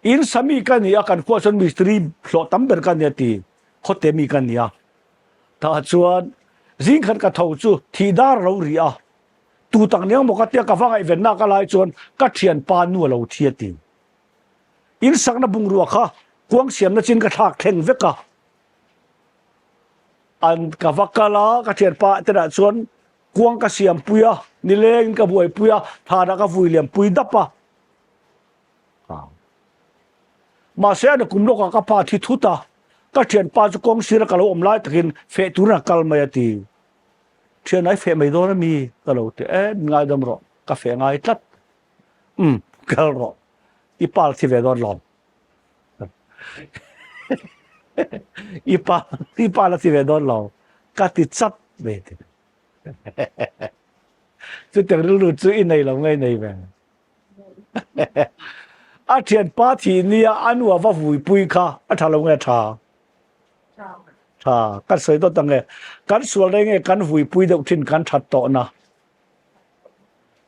In sami ka ni a, kan khuah chuan mistiri hlawh tam ber ka ni a ti. Khawte mi ka ni a. Tah chuan zing khat ka tho chu thih dar a lo ri a. Tu tak niang maw ka tia ka va ngaihvenna ka lai chuan ka thianpa nu a lo thi a ti. In sakna bungrua kha kuang siamna chin ka thlak thleng vek a. An ka va kal a, ka thianpa tenah chuan kuang ka siampui a, nilengin ka buaipui a, thanah ka vui liampui dap a. Mahse a nakum lawkah ka pa thi thut a, ka thianpa chu kawng sira ka lo awm lai takin feh turin a kal mai a ti. Thian ai feh mai dawn a mi? Ka lo ti. E, min ngaidam rawh, ka feh ngai tlat. Umm, kal rawh, i pa la thi ve dawn lawm. I pa, i pa la thi ve dawn lo, ka ti chat mai a ti. Chutiang rilru chu i nei lo nge nei ve? A thianpa thih nia a nu a va vuipui kha a tha lo nge tha? Tha. Kan sawi dawt ang e. Kan sual rei nge kan vuipui deuh thin kan that tawh na.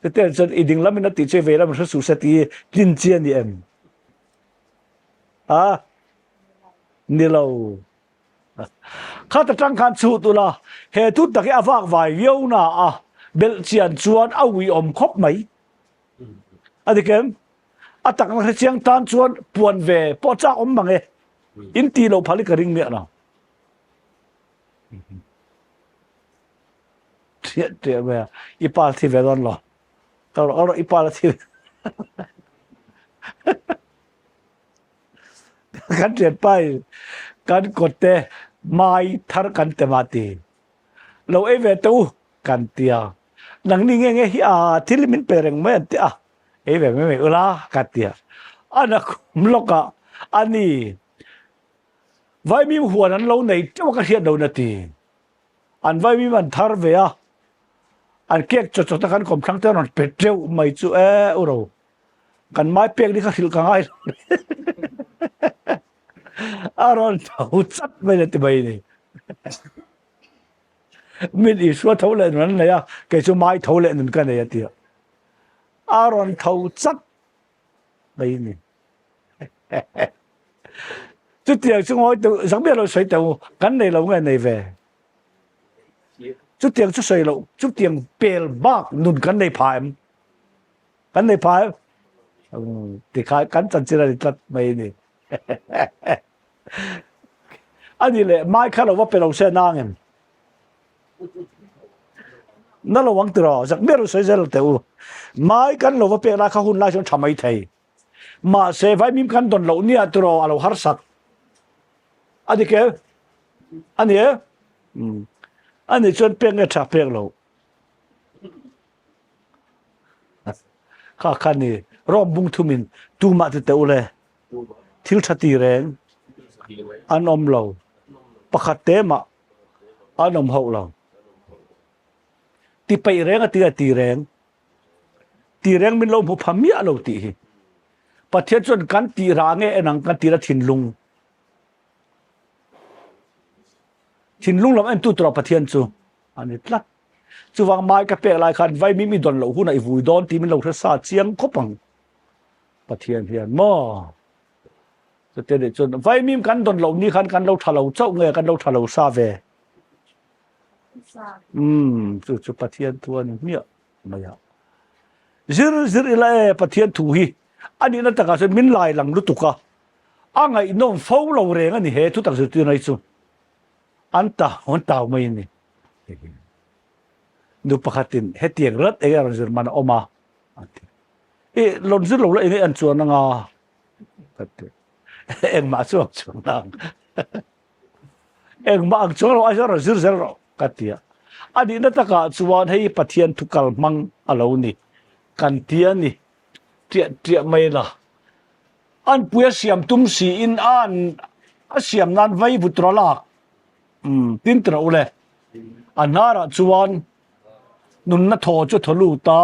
Chutiang chuan i ding lamin a tih chu i vei lamin hre suh se tih hi tlin chi a ni em? Ha? Ni lo. Khat atang khan chhut ula, he thu tak hi a vak vai viau na a, belh chian chuan a uiawm khawp mai. A dik em? A takna hre chiang tan chuan puan ve pawh chak awm mang e. In tih loh phal hi ka ring miah lo. Ṭhiah ṭhiah mai a, i pa thi ve dawn lo. Ka rawh i pa la thi ve. Kan thianpa in kan kawtte mai thar kan tem a ti. Lo ei ve teh u kan ti a. Nangni nge nge hi a thil hi min pe reng mai an ti a. Ei ve mai mai ula ka ti a. A nakum lawkah a ni vaimim huan an lo nei teuh a ka hriat loin a ti. An vaimim an thar ve a. An kek chawt chawt a kan kawmthlang te an rawn pe teuh mai chu e u ro. Kan mai pek ni kha hrilh ka ngai lo a rawn tho chat mai le ti mai ni. Min Isua tho leh nun an nei a, kei chu mai tho leh nun ka nei a ti a. A rawn tho chat mai ni. Chutiang chu ngawi teh u, zang lo sawi teh u, kan nei lo nge nei ve. Chutiang chu sawi loh, chutiang pel bak nun kan nei pha em? Kan nei pha em? Tikha kan chanchin a ni tlat mai a ni. A ni leh mai kha lo va pe lo se nang em? Na lo ang tiraw, zak ber sawi zel teh u. Mai kan lo va pek lai kha hun lai chuan tha mai thei. Mahse vaimim kan dawn loh nia tiraw a lo harsat. A dik em? A ni em? A nih chuan pek nge tha pek lo. Kha kha ni Rom bung thumin tumah ti teh u le thil tha ti reng an awm lo pakhat te mah an awm hauh lo ti peih reng a ti a ti reng. Ti reng min lo hmu pha miah lo tih hi. Pathian chuan kan tih rah nge en ang kan tih la thinlung. Thinlung lam entu tura Pathian chu a ni tlat. Chuvang mai ka pek lai khan vaimim i dawn loh hunah i vui dawn tih min lo hre sa chiang khawp ang. Pathian hian maw? Chute nih chuan vaimim kan dawn loh ni khan kan lo tha lo chauh nge kan lo tha lo sa ve? Umm chu chu Pathian thu a ni hmiah mai a. Zir zir ila e Pathian thu hi a nihna takah chuan min lai lang lutuk a, a ngaihnawm fo lo reng a ni he thutak zirtirna hi chu. An ta an tau mai a ni. Nu pakhatin hetiang rat enge a rawn zir man a awm a a ti. I rawn zir lo la enge an chuan anga ka ti. Engmah chu ang chuang nang. Engmah ang chuang lo ai chuan rawn zir zel rawh ka ti a. A nihna takah chuan hei Pathian thu kal hmang a lo ni. Kan ti a ni. Tiah tiah mai la. An pui a siam tum siin an a siam nan vai vut rawh lak. Umm tin ti rawh u le. A hnarah chuan nunna thaw chu thaw lut a.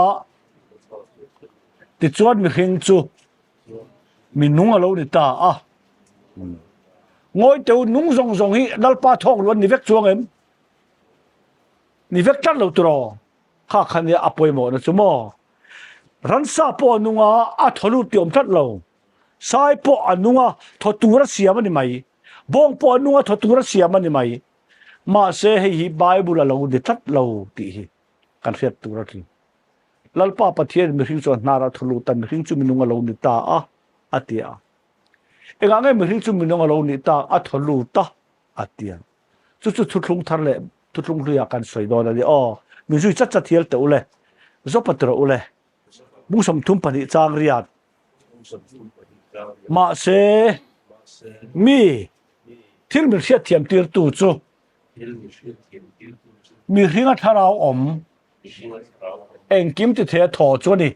Tichuan mihring chu mi nung a lo ni ta a. Ngawi teu nung zawng zawng hi Lalpa thawk lu an ni vek chuang em? Ni vek tlat lo tiraw? Kha kha nia a pawimawhna chu maw? Ransa pawh a nung a, a thaw lut tih awm tlat lo. Sai pawh a nung a, thaw tur a siam a ni mai. Bawng pawh a nung a, thaw tur a siam a ni mai. Mahse hei hi Bible a lo ni tlat lo tih hi kan hriat tur a tling. Lalpa Pathian mihring chuan hnar a thaw lut a, mihring chu minung a lo ni ta a, a ti a. Engah nge mihring chu minung a lo nih tak? A thaw lut a, a ti a. Chu chu thuthlung thar leh thuthlung hluiah kan sawi dawn a ni. Aw, min zui chat chat hial teh u le. Zawpa ti rawh u le. Bung 32 chang riat. Mahse, mi thil min hriatthiam tirtu chu mihringa thlarau awm engkim ti thei a thaw chu a ni.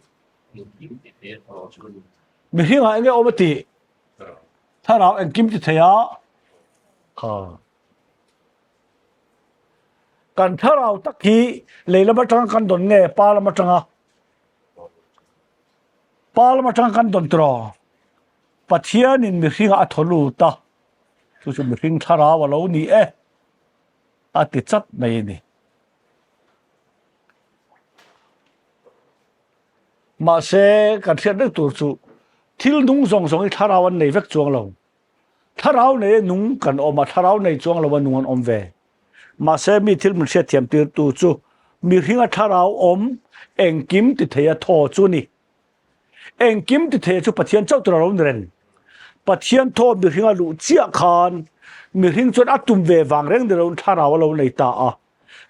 Mihringah enge awm a tih? Thlarau engkim ti thei a kha. Kan thlarau tak hi lei lam atanga kan dawn nge pa lam atanga? Pa lam atanga kan dawn tiraw? Pathianin mihringah a thaw lut a, chu chu mihring thlarau a lo ni e a ti chat mai a ni. Mahse, kan hriat reng tur chu thil nung zawng zawng hi thlarau an nei vek chuang lo. Thlarau nei a nung kan awm a, thlarau nei chuang lo a nung an awm ve. Mahse, mi thil min hriatthiam tirtu chu mihringa thlarau awm engkim ti thei a thaw chu a ni. Engkim ti thei a chu Pathian chauh tur a lo ni reng. Pathian thaw mihringa luh chiah khan mihring chuan a tum ve vang reng ni loin thlarau a lo nei ta a.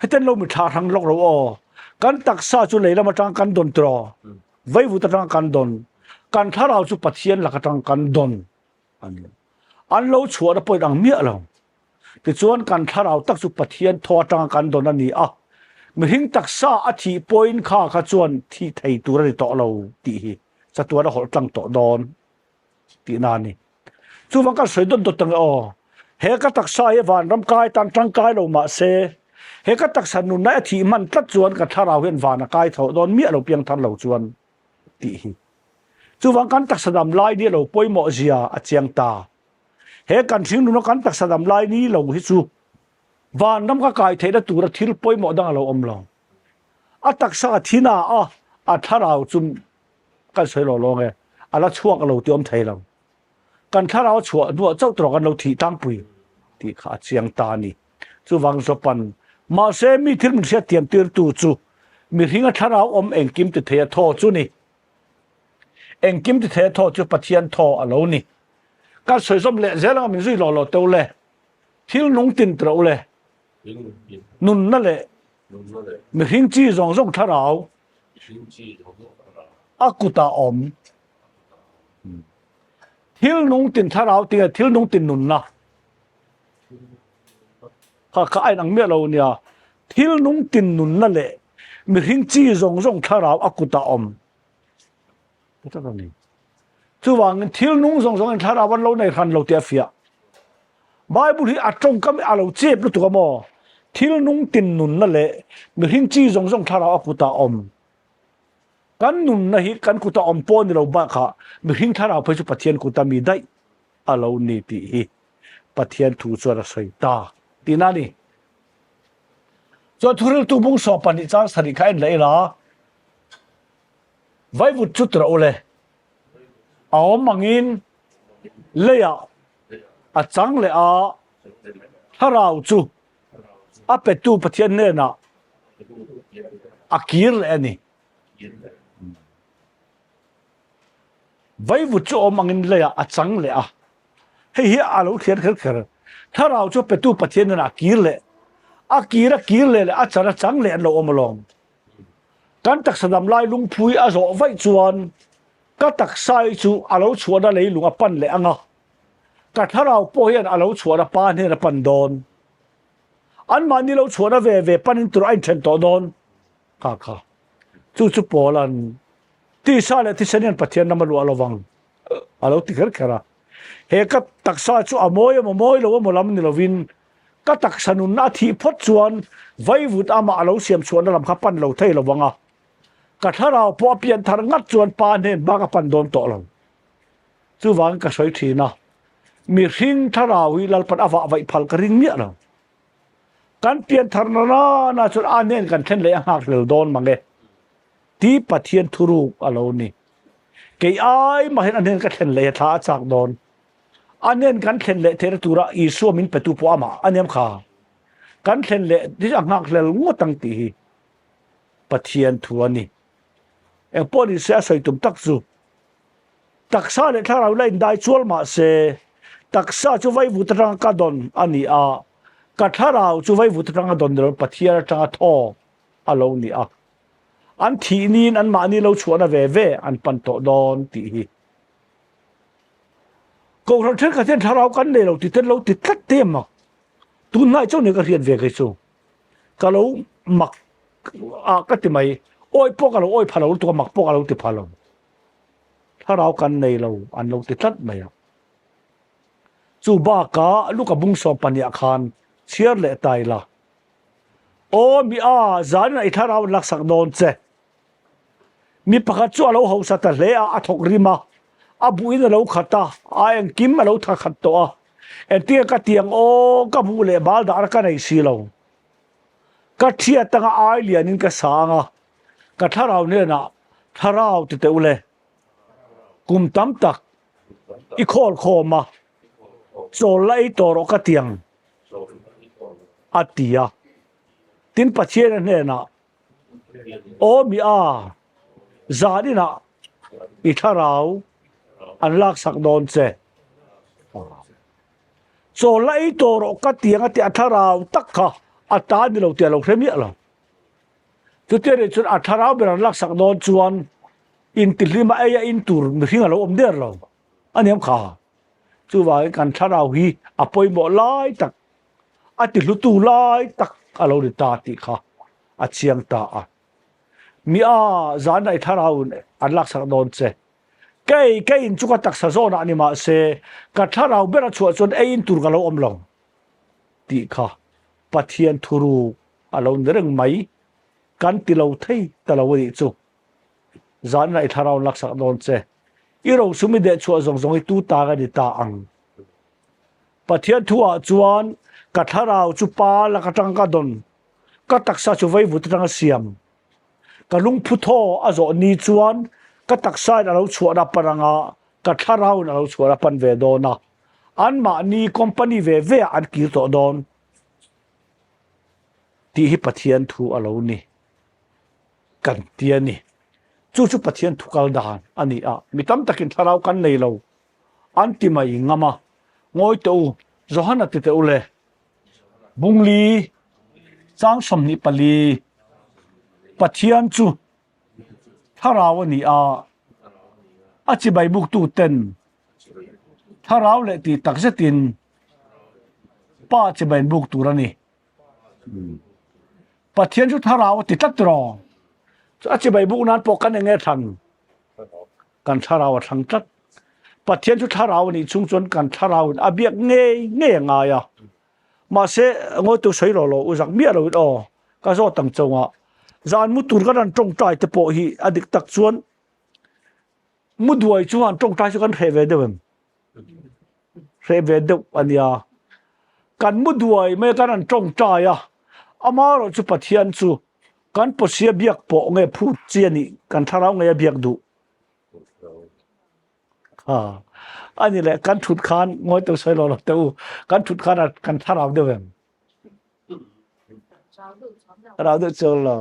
Heten lo mi thla hrang lawk lo aw. Kan taksa chu lei lam atang kan dawn tiraw? Vaivut atang kan dawn. Kan thlarau chu Pathian lak atang kan dawn. An lo chhuahna pawhin ang miah lo. Tichuan kan thlarau tak chu Pathian thaw atanga kan dawn a ni a. Mihring taksa a thih pawhin kha kha chuan thih thei tur a ni tawh lo tih hi chatuan a hawlh tlang tawh dawn. Tihna a ni. Chuvang kan sawi dawt dawt ang e aw. He ka taksa hi vanram kai tan tangkai lo mah se, he ka taksa nunna a thih hman tlat chuan ka thlarau hian van a kai tho dawn miah lo piang thar lo chuan tih hi. Chuvang kan taksa dam lai ni lo pawimawh zia a chiang ta. He kan hring nuna kan taksa dam lai ni lo hi chu vanram ka kai theihna tura thil pawimawh dang a lo awm lo. A taksa a thi na a, a thlarau chu Kan sawi lo lawng e, a la chhuak lo tih awm thei lo. Kan thlarau a chhuah hnuah chauh tawh kan lo thih tlangpui tih kha a chiang ta a ni. Chuvang Jopan, Mahse, mi thil min hriatthiam tirtu chu mihringa thlarau awm engkim ti thei a thaw chu ni. Engkim ti thei a thaw chu Pathian thaw a lo ni. Kan sawi zawm leh zel anga min zui lawh lawh teuh le. Thil nung tin tawh u le. Nunna leh mihring chi zawng zawng thlarau A kutah awm. Thil nung tin thlarau tinge thil nung tin nunna. Kha kha a inang miah lo nia. Thil nung tin nunna leh mihring chi zawng zawng thlarau a kutah awm. Chuvangin thil nung zawng zawngin thlarau an lo nei hran lo tih a fiah. Bible hi a tawngkam hi a lo chep lutuk a maw? Thil nung tin nunna leh mihring chi zawng zawng thlarau a kutah awm. Kan nunna hi kan kuta awm pawh ni lo bakah mihring thlarau phei chu Pathian kuta mi daih a lo ni tih hi Pathian thu chuan a sawi ta tihna a ni. Chuan thuriltu bung 12 chang sarih kha en leh ila, Vaivut chu tirh u le, a awm angin leiah a chang leh a, thlarau chu a petu Pathian hnenah a kir leh a ni. Vaivut chu awm angin leiah a chang leh a, hei hi a lo thliar kher kher. Thlarau chu petu Pathian hnenah a kir leh, a kir a kir leh leh a chan a chang leh an lo awm alawm. Kan taksa dam lai lungphui a zawh vaih chuan ka taksa hi chu a lo chhuahna leilung a pan leh ang a, ka thlarau pawh hian a lo chhuahna pa hnen a pan dawn. Anmahni lo chhuahna ve ve panin tur a inthen tawh dawn. Kha kha. Chu chu Paula'n tisa leh thisen hian Pathian ram a luah lovang a lo ti kher kher a. He ka taksa chu a mawi emaw mawi lo emaw lam ni lovin ka taksa nunna a thih phawt chuan vaivut amah a lo siam chhuahna lam kha pan lo thei lo vang a. Ka thlarau pawh a pian thar ngat chuan pa hnen bak a pan dawn tawh lo. Chuvangin ka sawi thin a, mihring thlarau hi Lalpan a vah vaih phal ka ring miah lo. Kan pian thar na na chuan a hnen kan thlen leh a nghak hlel dawn mang e ti Pathian thuruk a lo ni. Kei ai mahin a hnen ka thlen leh hi thla a chak dawn. A hnen kan thlen leh theihna tura Isua min petu pawh amah a niam kha. Kan thlen leh hi a nghak hlel ngawt ang tih hi Pathian thu a ni. Engpawh ni se a sawi tum tak chu Taksa leh thlarau la indai chual mah se, taksa chu vaivut atanga ka dawn a ni a, ka thlarau chu vaivut atanga dawn ni loin Pathian atanga thaw a lo ni a. An thih niin anmahni lo chhuahna ve ve an pan tawh dawn tih hi. Kohhran thenkhat hian thlarau kan nei lo tih te an lo ti tlat te mak. Tunhnai chauh nia ka hriat ve kei chu. Ka lo mak a ka ti mai. Awi pawh ka lo awi pha lo lutuk a, mak pawh ka lo ti pha lo. Thlarau kan nei lo an lo ti tlat mai a. Chu bakah Luka bung 12 ah khan chhiar leh ta ila. Aw mi a, zanin ah i thlarau an laksak dawn che. Mi pakhat chu a lo hausa ta hle a, a thawk rim a, a buhin a lo khat a, a engkim a lo tha khat tawh a. Engtinge ka tiang aw, ka hmuh leh bal dahna ka nei si lo. Ka thiat anga ai lianin ka sang a, ka thlarau hnenah thlarau ti teh u le, kum tam tak i khawl khawm a, chawl la ei tawh rawh ka tiang a ti a. Tin Pathian-a hnenah, Aw mi a, zan inah i thlarau an laksak dawn che. Chawl la ei tawh rawh ka tiang a tih a thlarau tak kha a ta ni lo tih a lo hre miah lo. Chutia nih chuan a thlarau ber an laksak dawn chuan intihlim a ei a in tur mihring a lo awm der lo a niam kha. Chuvangin kan thlarau hi a pawimawh lai tak, a tihlutu lai tak a lo ni ta tih kha a chiang ta a. Mi a zan a i thlarauin an laksak dawn che. Kei ka in chu ka taksa zawnah ni mah se ka thlarau ber a chhuah chuan ei in tur ka lo awm lo tih kha Pathian thuruk a lo ni reng mai, kan ti lo thei ta lo a nih chu. Zanah i thlarau laksak dawn che. I rosum i dehchhuah zawng zawng hi tu ta ka ni ta ang? Pathian thuah chuan ka thlarau chu pa lak atang ka dawn, ka taksa chu vaivut atanga siam. Ka lungphu thaw a zawh ni chuan ka taksain a lo chhuahna pan anga ka thlarauin a lo chhuahna pan ve dawn a, anmahni company ve veah an kir tawh dawn. Tih hi Pathian thu a lo ni kan ti a ni. Chu chu Pathian thu kal dan a ni a, mi tam takin thlarau kan nei lo an ti mai ngam a, Ngawi teh u, Johana ti teh u le, Bungli chang 24, Pathian chu thlarau a ni a, a chibai buktu ten Thlarau leh tih tak zetin Pa chibai an buk tur a ni. Pathian chu thlarau a ti tlat rawh. A chibai buk nan pawh kan enge thlan? Kan thlarau a thlang tlat. Pathian chu thlarau a nih chhung chuan kan thlarauin a biak ngei ngei a ngai a. Mahse, ngawitu sawi lo lo, u zak miah loin aw, ka zawt ang chungah. Zan mu tur kan han tawngtai te pawh hi a dik tak chuan mu duai chuan tawngtai chu kan hreh ve deuh em? Hreh ve deuh a nia. Kan mu duai mai kan han tawngtai a, amaherawh chu Pathian chu kan pawsia biak pawh nge phut chi a nih kan thlarau ngei a biak duh. Ha, a ni leh kan thut khan ngawi teu sawi lo lo teh u, kan thut khan kan thlarau deuh em? Rau deuh chuang lo.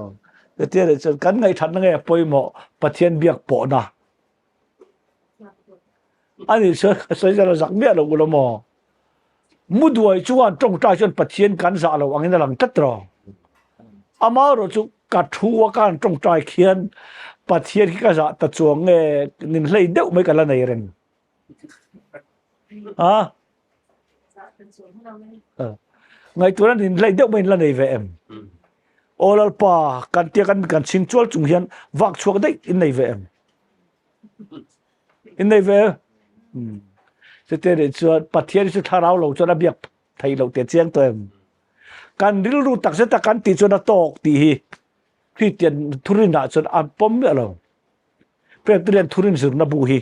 Chutia leh chuan kan ngaihthatna nge a pawimawh Pathian biak pawhna. Ani chuan ka sawi zan a zak miah lo ula maw? Mu duai chuan tawngtai chuan Pathian kan zah lo angin a lang tlat rawh. Amaherawh chu ka thu a ka han tawngtai khian Pathian khi ka zah ta chuang nge nin hlei deuh mai ka la nei reng. Ha? Ngaihtuahna nin hlei deuh mai in la nei ve em? Aw Lalpa, kan tia kan kan chhing chual chung hian vak chhuak daih in nei ve em? In nei ve? Chute nih chuan Pathian chu thlarau lo chuan a biak thei loh teh chiang tawh em? Kan rilru takzet a kan tih chuan a tawk tih hi Kristian thurinah chuan a pawm miah lo. Presbyterian thurin zirna bu hi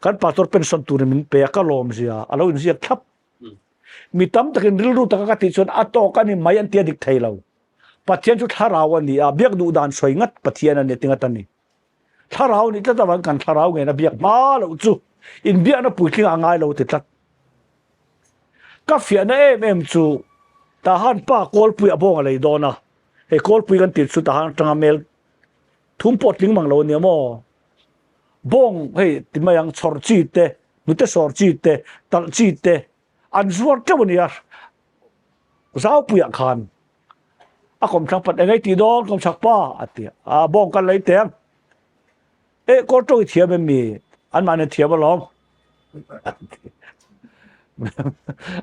kan pastor pension turin min pe a, ka lawm zia a lo inziak thlap. Mi tam takin rilru taka ka tih chuan a tawk a ni mai an ti a dik thei lo. Pathian chu thlarau a ni a, biak duh dan sawi ngat Pathian a ni ti ngat a ni. Thlarau nih tlat avang kan thlarau ngena biak hma loh chu inbiakna puitling a ngai lo ti tlat. Ka fiahna em em chu Tahan pa kawlpui a bawng a lei dawn a, hei kawlpui kan tih chu Tahan atanga mel thum pawh tling mang lo a nia maw? Bawng hei ti mai ang chhawr chi te, hnute sawr chi te, talh chi te an zuar teuh a nia Zaupuiah khan a kawmthlang pat engei tih dawn kawmchhak pa a ti a, bawng kan lei teng e kawl tawng i thiam em mi an mahni thiam alawm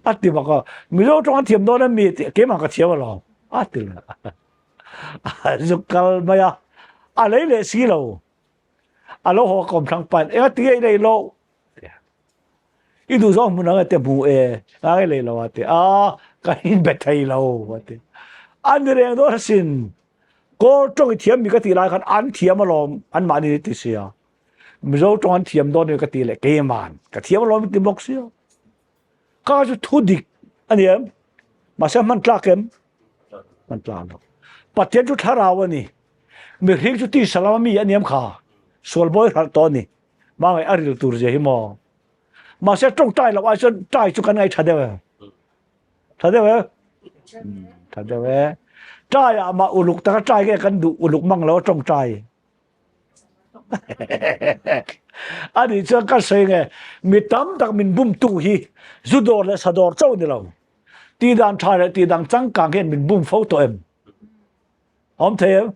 a ti bawk a Mizo tawng an thiam dawn em mi keimah ka thiam alawm a ti leh a zuk kal mai a a lei leh si lo a lo haw kawmthlang pa in enga tinge i lei loh I duh zawng hmun ang e te hmu e, ngai lei lo a ti a, ka inbe thei lo a ti. A ni reng dawn asin, Kawl tawng i thiam mi ka tih lai khan an thiam alawm anmahni ni ti sia. Mizo tawng an thiam dawn ni ka ti leh keiman ka thiam alawm i ti bawk sia. Kha chu thu dik a ni em? Mahse hman tlak em? Hman tlak lo. Pathian chu thlarau a ni. Mihring chu tisa lama mi a ni em kha? Sual bawi hralh tawh a ni. Hmangaih a ril tur zia hi maw? Mahse tawngtai loh ai chuan tai chu kan ngaih tha deuh e. Tha deuh e. Tha deuh e. Tai ah mah uluk taka tai nge kan duh uluk mang lo tawngtai. Ani chuan ka sawi nge mi tam tak min bum tu hi zu dawr leh sa dawr chauh ni lo. Ti dan tha leh ti dang changkang hian min bum fo tawh em? Awm thei em?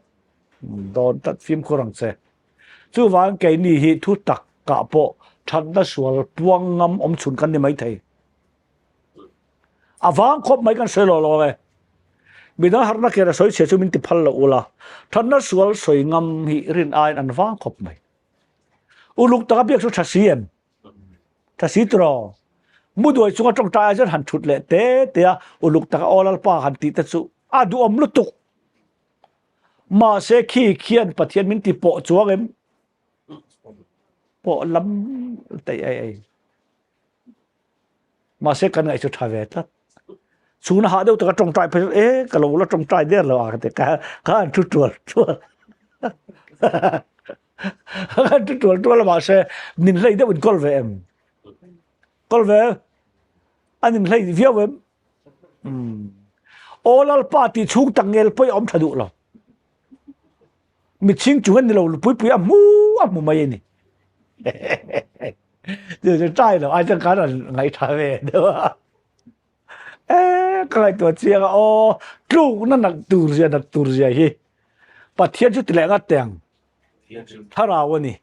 Dawn tak fimkhur ang che. Chuvang keini hi thu tak kah pawh thatna sual puang ngam awm chhun kan ni mai thei. A vang khawp mai kan sawi lo lo e. Midang harhna kera sawi chhia chu min ti phal lo ula, thatna sual sawi ngam hi rin aiin an vang khawp mai. Uluk taka biak chu tha si em? Tha si tiraw? Mu duai chunga tawngtai ai chuan han thut leh te te a, uluk taka aw Lalpa han tih te chu a duhawm lutuk. Mahse khi khian Pathian min ti pawh chuang em? Pawh lam teih ei ei. Mahse kan ngaih chu tha ve tlat. Chhuna hah deuh taka tawngtai phei e ka lo la tawngtai der lo a ka ti ka ka han thu tual tual. Ka han thu tual tual a mahse min hlei deuh in kawl ve em? Kawl ve? An in hlei viau em? Aw Lalpa tih chhung tak ngel pawh i awm tha duh lo. Mitchhing chung an ni lo pui pui a hmu a hmu mai a ni. Chu trai lo ai chuan kan an ngaih tha ve deuh a. E ka ngaihtuah chiang a aw tlukna nat tur zia nat tur zia hi Pathian chu ti leh ngat teh ang. Thlarau a ni.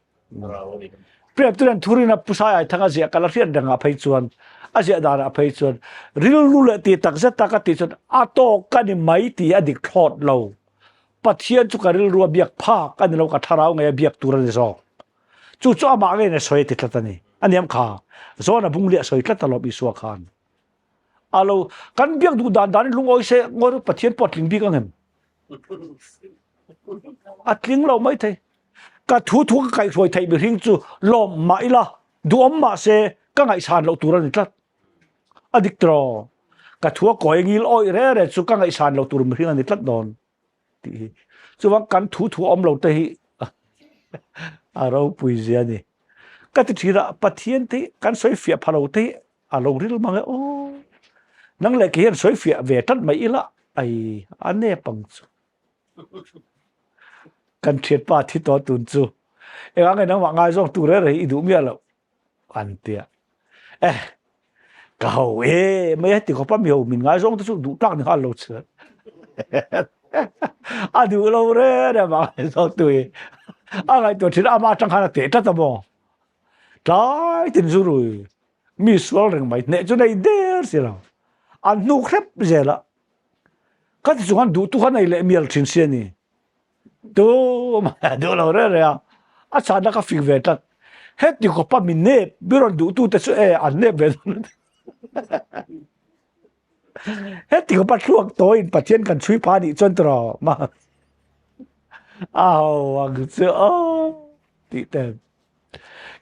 Prep-tulen thurin a Pusai Aithanga ziah kal a hriat rengah phei chuan, a ziah danah phei chuan rilru leh ti tak zet taka tih chuan a tawk a ni mai tih a dik thlawt lo. Pathian chu ka rilru a biak phak a ni lo, ka thlarau ngei a biak tur a ni zawk. Chu chu amah ngeiin a sawi a ti tlat a ni. A niam kha, John-a bung leh a sawi tlat alawm Isua khan. A lo, kan biak duh dan danin lungawi se, ngawi Pathian pawh a tling bik ang em? A tling lo mai thei. Ka thu thu ka kaihhruai theih mihring chu lawm mah ila, duhawm mah se ka ngaihsan loh tur a ni tlat. A dik tiraw? Ka thu a kawi ngil awih re re chu ka ngaihsan loh tur mihring a ni tlat dawn tih hi. Chuvang kan thu thu awm lo te hi a ropui zia a ni. Ka ti thin a, Pathian te hi kan sawi fiah pha lo te hi a lo ril mang e aw. Nang leh kei hian sawi fiah ve tlat mai ila ai a nep ang chu. Kan thianpa thi tawh tun chu engah nge nangmah ngaizawng tu reng reng hi i duh miah loh an tia. Eh ka ho e mai heti khawpa mi ho min ngaizawng te chu duh tlak ni nghal lo chuan. A duh lo reng reng mah ngaizawng tu hi a ngaihtuah thin a amah atang khan a teh tlat a maw. Tlai tin zu rui mi sual reng mai hneh chu nei der si lo. An hnuk hrep zel a. Ka ti chung an duh tu kha nei leh mial thin si a ni. Tu mah duh lo reng reng a, a chhanna ka fing ve tlat. Heti khawpa mi nep mi rawn duh tu te chu e an nep ve dawn. Heti khawpa thluak tawiin Pathian kan chhui pha nih chuan tiraw ma a ho ang chu aw tih te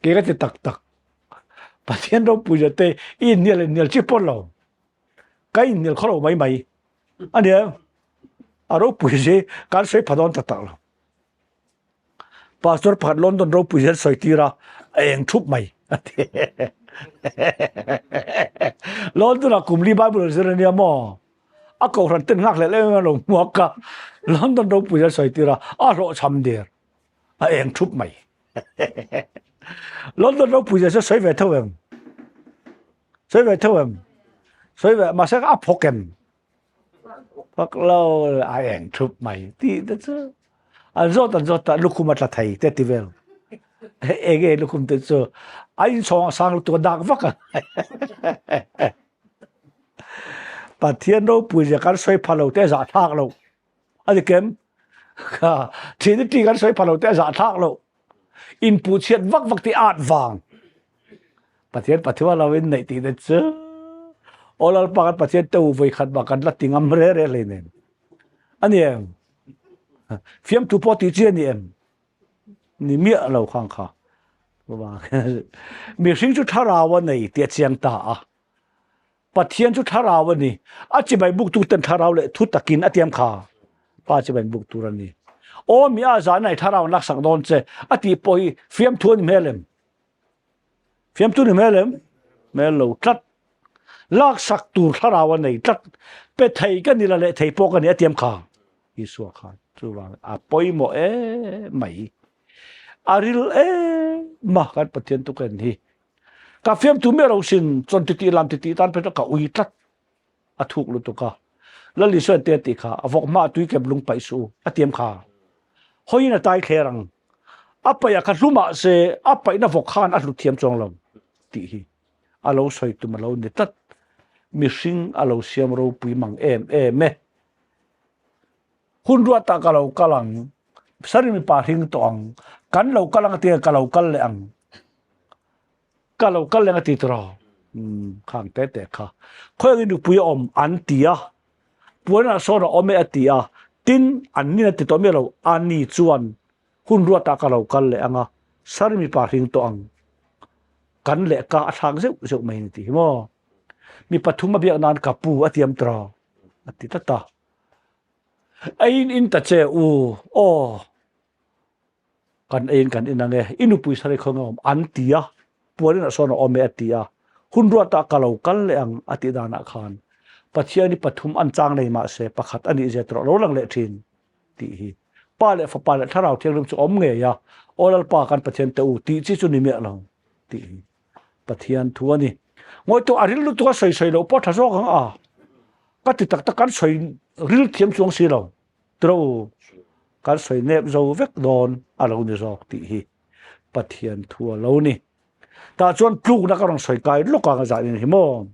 ke ka ti tak tak. Pathian ropui zia te i inhnial inhnial chi pawn lo. Ka inhnial khaw lo mai mai a nia a ropui si kan sawi pha dawn tak tak lo pastor pakhat London ropui hian sawi tir a a eng thup mai a ti London ah kum li Bible zir ania maw a kohhran ten nghak leh leh lo hmuak ka London ropui hian sawi tir a a hlawhchham der a eng thup mai London ropui zia chu sawi ve tho em Sawi ve tho em? Sawi ve mahse a phawk em? Phawk lo a eng thup mai tih te chu an zawt an zawt ta lukhum a tla thei te ti vel. Enge lukhum te chu a inchhawng a sang lutuk a dak vak a. Pathian ropui zia kan sawi pha lo te a zahthlak lo. A ni kem? Kha Trinity kan sawi pha lo te a zahthlak lo. Inpuh chhiat vak vak ti at vang. Pathian pathua lo in neih tih te chu aw Lalpa kan Pathian te u voi khat bak kan la ti ngam re re hlei nen. A ni em? Fiamthu pawh tih chi a ni em? Ni miah lo khang kha. Mihring chu thlarau a nei tih a chiang ta a. Pathian chu thlarau a ni. A chibai buktu ten thlarau leh thu takin a tiam kha. Pa chibai buk tur a ni. Aw mi a zan ai thlarau an laksak dawn che a tih pawh hi fiamthu a ni hmel em? Fiamthu ni hmel em? Hmel lo tlat. Laksak tur thlarau a nei tlat. Pe thei ka ni la leh thei pawh ka ni a tiam kha. Isua khan chuvang a pawimawh em mai. A ril em a kan Pathian tuken hi. Ka fiamthu miah lo sin chawn titih lam titih tan phei chuan ka ui tlat a thuk lutuk a. Lal Isua te a tih kha a vawk hma tui kep lung paih suh u a tiam kha. Hawiin a tai thler ang. A paih a kha hlu mah se a paihna vawk khan a hlut thiam chuang lo tih hi a lo sawi tum a lo ni tlat. Mihring a lo siam ropui mang em em e. Hun ruatah ka lo kal ang, Sari mipa hring tawh ang, kan lo kal ang a ti a, ka lo kal leh ang, ka lo kal leh ang a ti tawh rawh. Umm, khang te te kha. Khawiangin nupui a awm an ti a, puanah sawn a awm e a ti a, tin an nin a ti tawh miah lo, a ni chuan hun ruatah ka lo kal leh ang a, Sari mipa hring tawh ang, kan leh ka a thlak zeuh zeuh mai a ni tih hi maw. Mi pathum a biak nan ka pu a tiam tawh rawh a ti tlat a. Eiin in ta che u aw, kan eiin kan in ang e, i nupui sarai khaw nge awm an ti a, puanin ah sawn a awm e a ti a, hun ruatah ka lo kal leh ang a tih danah khan Pathian hi pathum an chang nei mah se pakhat a nih zia tur a lo lang leh thin tih hi Pa leh Fapa leh Thlarau Thianghlim chu awm ngei a, Aw Lalpa kan Pathian te u tih chi chu ni miah lo tih hi. Pathian thu a ni. Ngawi a ril lutuk a sawi sawi loh pawh tha zawk ang a. Ka ti tak tak kan sawi ril thiam chuang si lo. Tiro kan sawi nep zo vek dawn a lo ni zawk tih hi Pathian thu a lo ni. Tah chuan tlukna ka rawn sawi kai lawk ang a zah in hi maw.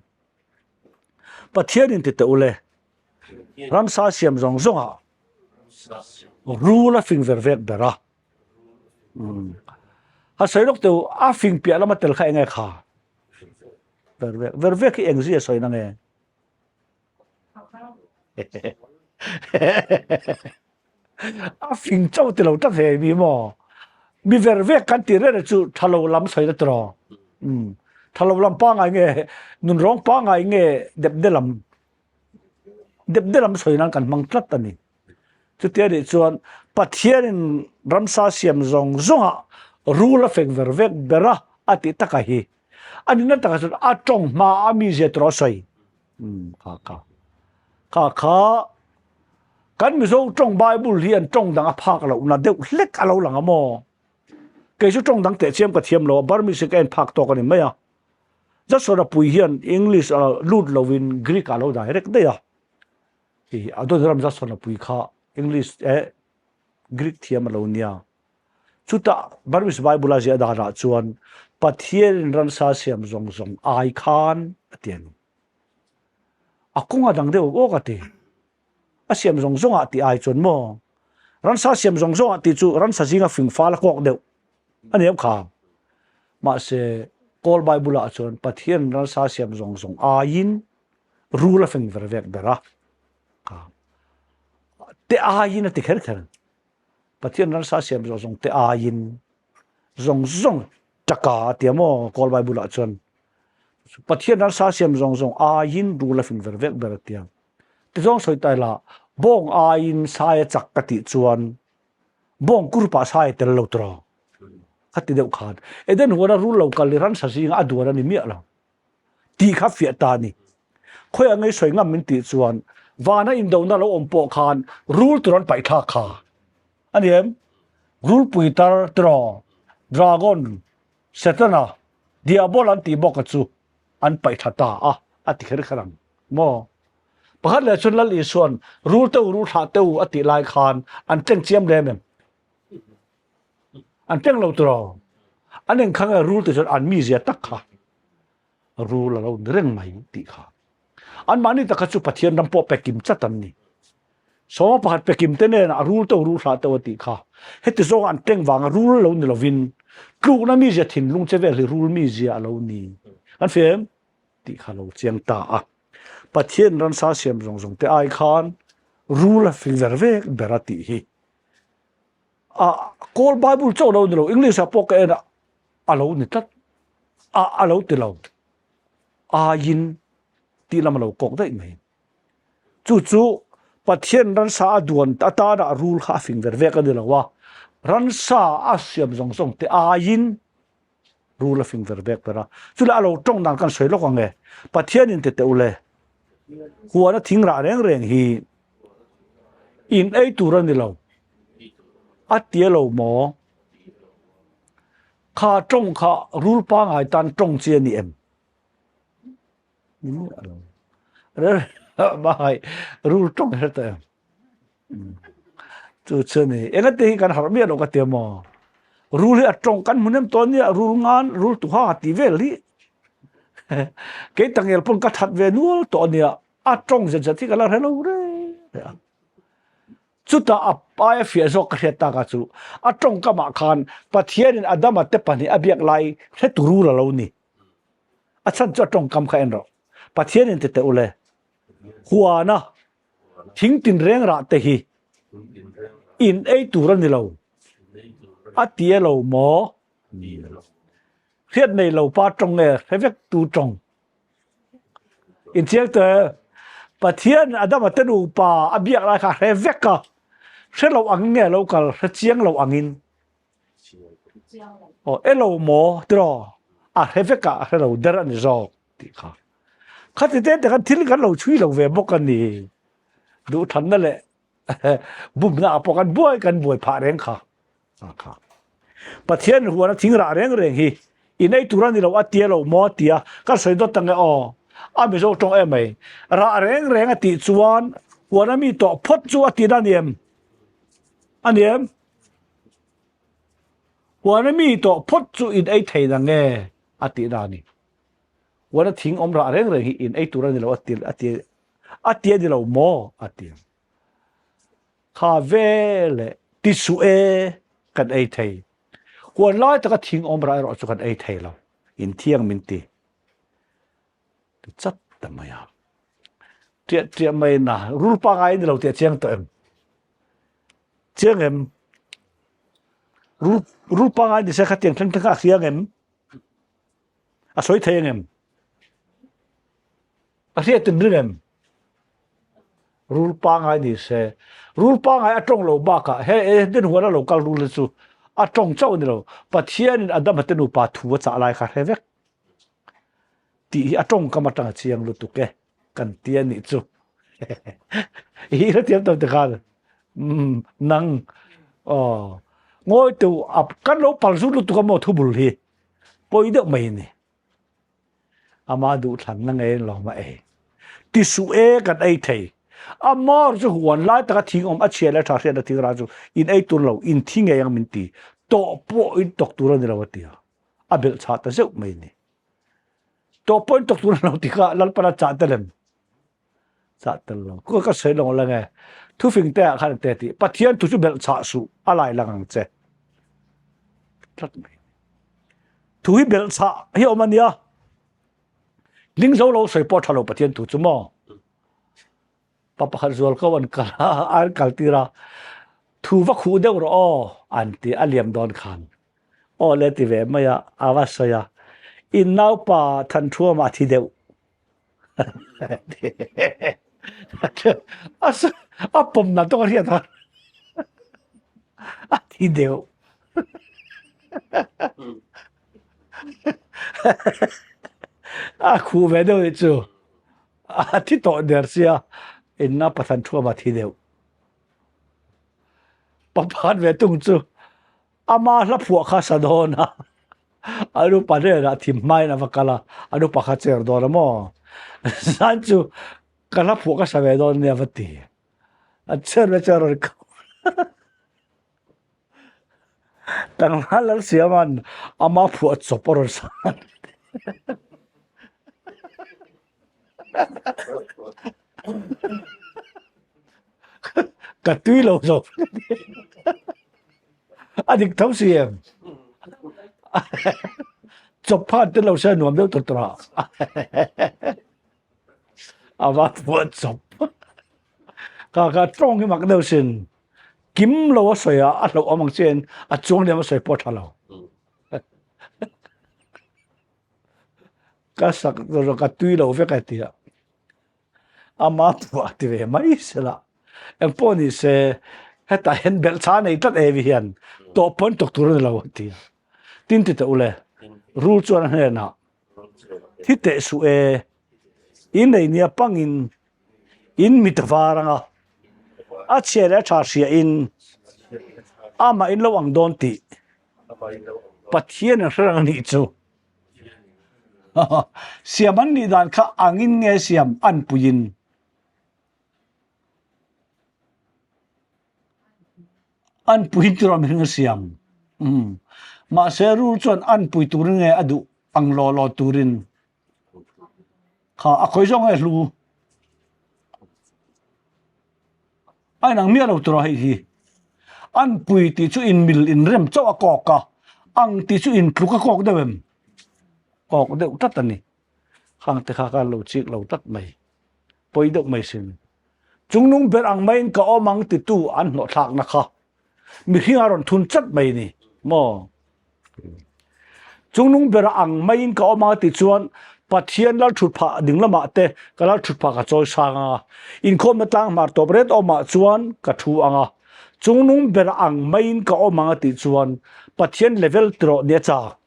Pathian in ti teh ule ramsa siam zawng zawng ah rul a fing ver vek ber a. A sawi lawk teu a fing piah lama tel kha enge kha? Vervek. Vervek hi eng zia sawi na nge? A fing chauh ti lo tlat he mi maw? Mi ver vek kan tih reng chu tha lo lam sawi na tiraw? Um, tha lo lam pangai nge nunrawng pangai nge depde lam depde lam sawi nan kan hmang tlat a ni. Chutia nih chuan Pathianin ramsa siam zawng zawngah rul a feng ver vek ber a a tih taka hi. A nihna takah chuan a tawng hma a mizia tiraw a sawi. Kha kha kha kha kan Mizo tawng Bible hi an tawng dang a phak lohna deuh hlek a lo lang a maw? Kei chu tawng dang teh chiam ka thiam lo a, Burmese hi ka en phak tawk a ni mai a. Jasona pui hian English a lut lovin Greek ah a lo direct daih a. Hi Adoniram Jasona pui kha English eh Greek thiam a lo nia. Chutah Burmese Bible a ziah danah chuan Pathianin ransa siam zawng zawng ai khan a ti a ni. A kawng a dang deuh awk a ti. A siam zawng zawngah tih ai chuan maw? Ransa siam zawng zawngah tih chu ransa zinga fing fal a kawk deuh a ni em kha? Mahse Kawl Bible ah chuan Pathian ransa siam zawng zawng aiin rul a fing ver vek ber a. Te aiin a ti kher kher. Pathian ransa siam zawng zawng te aiin zawng zawng taka a ti a maw Kawl Bible ah chuan Pathian ransa siam zawng zawng aiin rul a fing ver vek ber a ti a. Tizawng sawi ta ila bawng aiin sai a chak ka tih chuan bawng kurpah sai a tel lo tawh ka ti deuh khan Eden huana rul lo kal hi ransa zinga a duan a ni miah lo. Tih kha fiah ta a ni. Khawiah ngei sawi ngam min tih chuan vana indona lo awm pawh khan rul tur an paih thlak kha a ni em? Rulpui tar tiraw, dragon, Setana, Diabol an tih bawk a chu an paih tha ta a, a ti kher kher ang maw? Pakhat leh chuan Lal Isua'n rul teu rul thlah teu a tih lai khan an tleng chiam lem em? An tleng lo tiraw? An engkhang e rul tih chuan an mizia tak kha rul a lo ni reng mai tih kha. Anmahni tak kha chu Pathian ram pawh pekim chat an ni. Sawma pakhat pekim te nen a rul teuh rul hlah teuh a tih kha. Heti zawng an tleng vanga rul lo ni lovin tlukna mizia thinlung che vel hi rul mizia a lo ni. Kan fem tih kha lo chiang ta a. Pathian ransa siam zawng zawng te ai khan rul a fing ver vek ber a tih hi. A Kawl Bible chauh lo ni lo English ah pawh ka en a a lo ni tlat a a lo ti lo aiin tih lam a lo kawk daih mai. Chu chu Pathian ransa a duan atana a rul kha a fing ver vek a ni lo a, ransa a siam zawng zawng te aiin rul a fing ver vek ber a. Chulai a lo tawng dan kan sawi lawk ang e, Pathianin ti teh ule, huana thing rah reng reng hi in ei tur a ni lo, a ti a lo maw? Kha tawng kha rul pangai tan tawng chi a ni em? Ni miah lo. Bahai rul tawng her ta em? Chu chu ni. Engate hi kan harh miah lo ka tia maw? Rul hi a tawng kan hmu nem tawn nia rul ngan rul tuha ti vel hi. Kei tangel pawn ka that ve nual tawh nia a tawng zet zet hi ka la hre lo re re a. Chutah a aia fiah zawk ka hriat takah chu a tawngkamah khan Pathianin Adama te pahnih a biak lai hre tu rul a lo ni. A chhan chu a tawngkam kha en rawh. Pathianin ti teh ule, huana thing tinreng rah te hi in ei tur a ni lo a ti e lo maw? Hriat nei lo pa tawng nge hre vek tu tawng? Inchiang te Pathian Adama te nupa a biak lai kha hre vek a, hre lo angin nge lo kal, hre chiang lo angin. Aw e lo maw tiraw a hre vek a, a hre lo der a ni zawk tih kha. Khati te te khan thil kan lo chhui lo ve bawk a ni. Duhthanna leh bumna ah pawh kan buai kan buai phah reng kha. Kha. Pathian huan a thing rah reng reng hi in ei tur a ni lo a tia lo maw a tia ka sawi dawt ang e aw a Mizo tawng em mai rah reng reng a tih chuan huan a mi tawh phawt chu a tihna a ni em a ni em huan a mi tawh phawt chu in ei thei na nge a tihna a ni huan a thing awm rah reng reng hi in ei tur a ni lo a ti a ti a ti a ni lo maw a ti Kha ve leh ti suh e kan ei thei. Huan lai taka thing awm rah erawh chu kan ei thei lo. In thiang min ti. Ti chat ta mai a. Tiah tiah mai na rul pangai ni lo tih a chiang tawh em? Chiang em? Rul rul pangai ni se khatiang thleng thleng kha a hria ngem? A sawi thei angem? A hriat in ring em? Rul pangai ni se. Rul pangai a tawng lo bakah he e din huan a lo kal rul hi chu a tawng chauh ni lo. Pathianin Adama te nupa thu a chah lai kha hre vek. Tih hi a tawngkam atang a chiang lutuk e. Kan ti a nih chu. I hi hrethiam tam te khan. Nang aw ngawi tu kan lo pal zut lutuk a maw thubul hi. Pawi deuh mai ni. Ama duh thlanna ngei an lawm a ei. Ti suh e kan ei thei. Amar chu huan lai taka thing awm a chhia leh tha hriatna thing ra chu in ei tur lo, in thi ngei ang min ti. Tawh pawh in tawk tur a ni lo a ti a. A belh chhah ta zeuh mai ni. Tawh pawh in tawk tur a ni lo ti kha Lalpan a chah tel em? Chah tel lo. Ka ka sawi lo lang e. Thufing te ah khan te ti. Pathian thu chu belh chhah suh a lai lang ang che. Tlat mai. Thu hi belh chhah hi awm a nia. Ling zo lo sawi pawh tha lo Pathian thu chu maw. Pa pakhat zual ko an kal a, an kal tir a. Thu va khuh deuh rawh aw an ti a liam dawn khan. Aw le ti ve mai a, a va sawi a. In naupa Thanṭhuama a thi deuh. A pawm na tawk a hriat a a thi deuh. A khuh ve deuh nih chu a thi tawh der sia inna Pathan thuam a thi deuh. Paphan ve tung chu ama hla phuah kha sa dawn a. An upa hnenah thim hmain a va kal a, an upa kha cher dawn a maw? Zan chu ka hla phuah ka sa ve dawn nia va ti. A cher ve cher rawn kal. Tlangval Lalsiama'n ama phuah chawp a rawn sa. Ka tui lo zo. A dik tho si em? Chawp phan te lo se nuam deuh tur tur a. A va phuah chawp. Ka ka tawng hi mak deuh sin. Kim lo a sawi a, a hlauh awm ang chian a chuang liam a sawi pawh tha lo. Ka sak ka tui lo vek a ti a. Ama phuah ti ve mai sela. Engpawh ni se hetah hian belhchha nei tlat Evi hian tawh pawn tawk tur a ni lo a ti a. Tin ti teh ule, rul chuan a hnenah thi teh suh e, in ei nia pangin in mit var anga a chhia leh a tha hria in amah in lo ang dawn tih Pathian in hre reng a nih chu. Siam an nih dan kha angin nge siam an puiin? An puiin tur a mihring a siam. Mahse rul chuan an pui turin nge a duh ang law law turin kha a khawi zawng nge hlu? A inang miah lo tura hei hi. An pui tih chu inmil inrem chauh a kawk a, ang tih chu intluk a kawk deuh em? Kawk deuh tlat a ni. Khang te kha khan lo chik lo tlat mai. Pawi deuh mai sin. Chungnung ber ang maiin ka awm ang titu an hnawhthlakna kha mihring a rawn thun chat mai ni maw? Chungnung bera ang maiin ka awm ang a tih chuan Pathian lal thut phah ding lamah te ka lal thut phah ka chawi sang ang a, inkhawmna tlang hmar tawp ret awmah chuan ka thu ang a, chungnung bera ang maiin ka awm ang a tih chuan Pathian level tirawh nia chak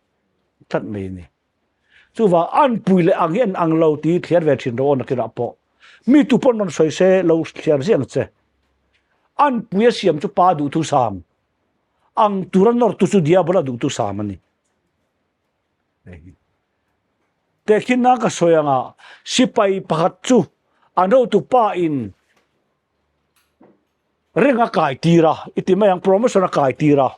tlat mai a ni. Chuvang an pui leh ang hi an ang lo tih thliar ve thin rawh aw nakinah pawh mi tu pawn rawn sawi se lo thliar ziah ang che. An pui a siam chu pa duhthusam ang tura nawrtu chu diabola duhtu sam a ni. Tehkhinna ka sawi anga sipai pakhat chu an hotu pa in ring a kai tir a, i ti mai ang promotion a kai tir a,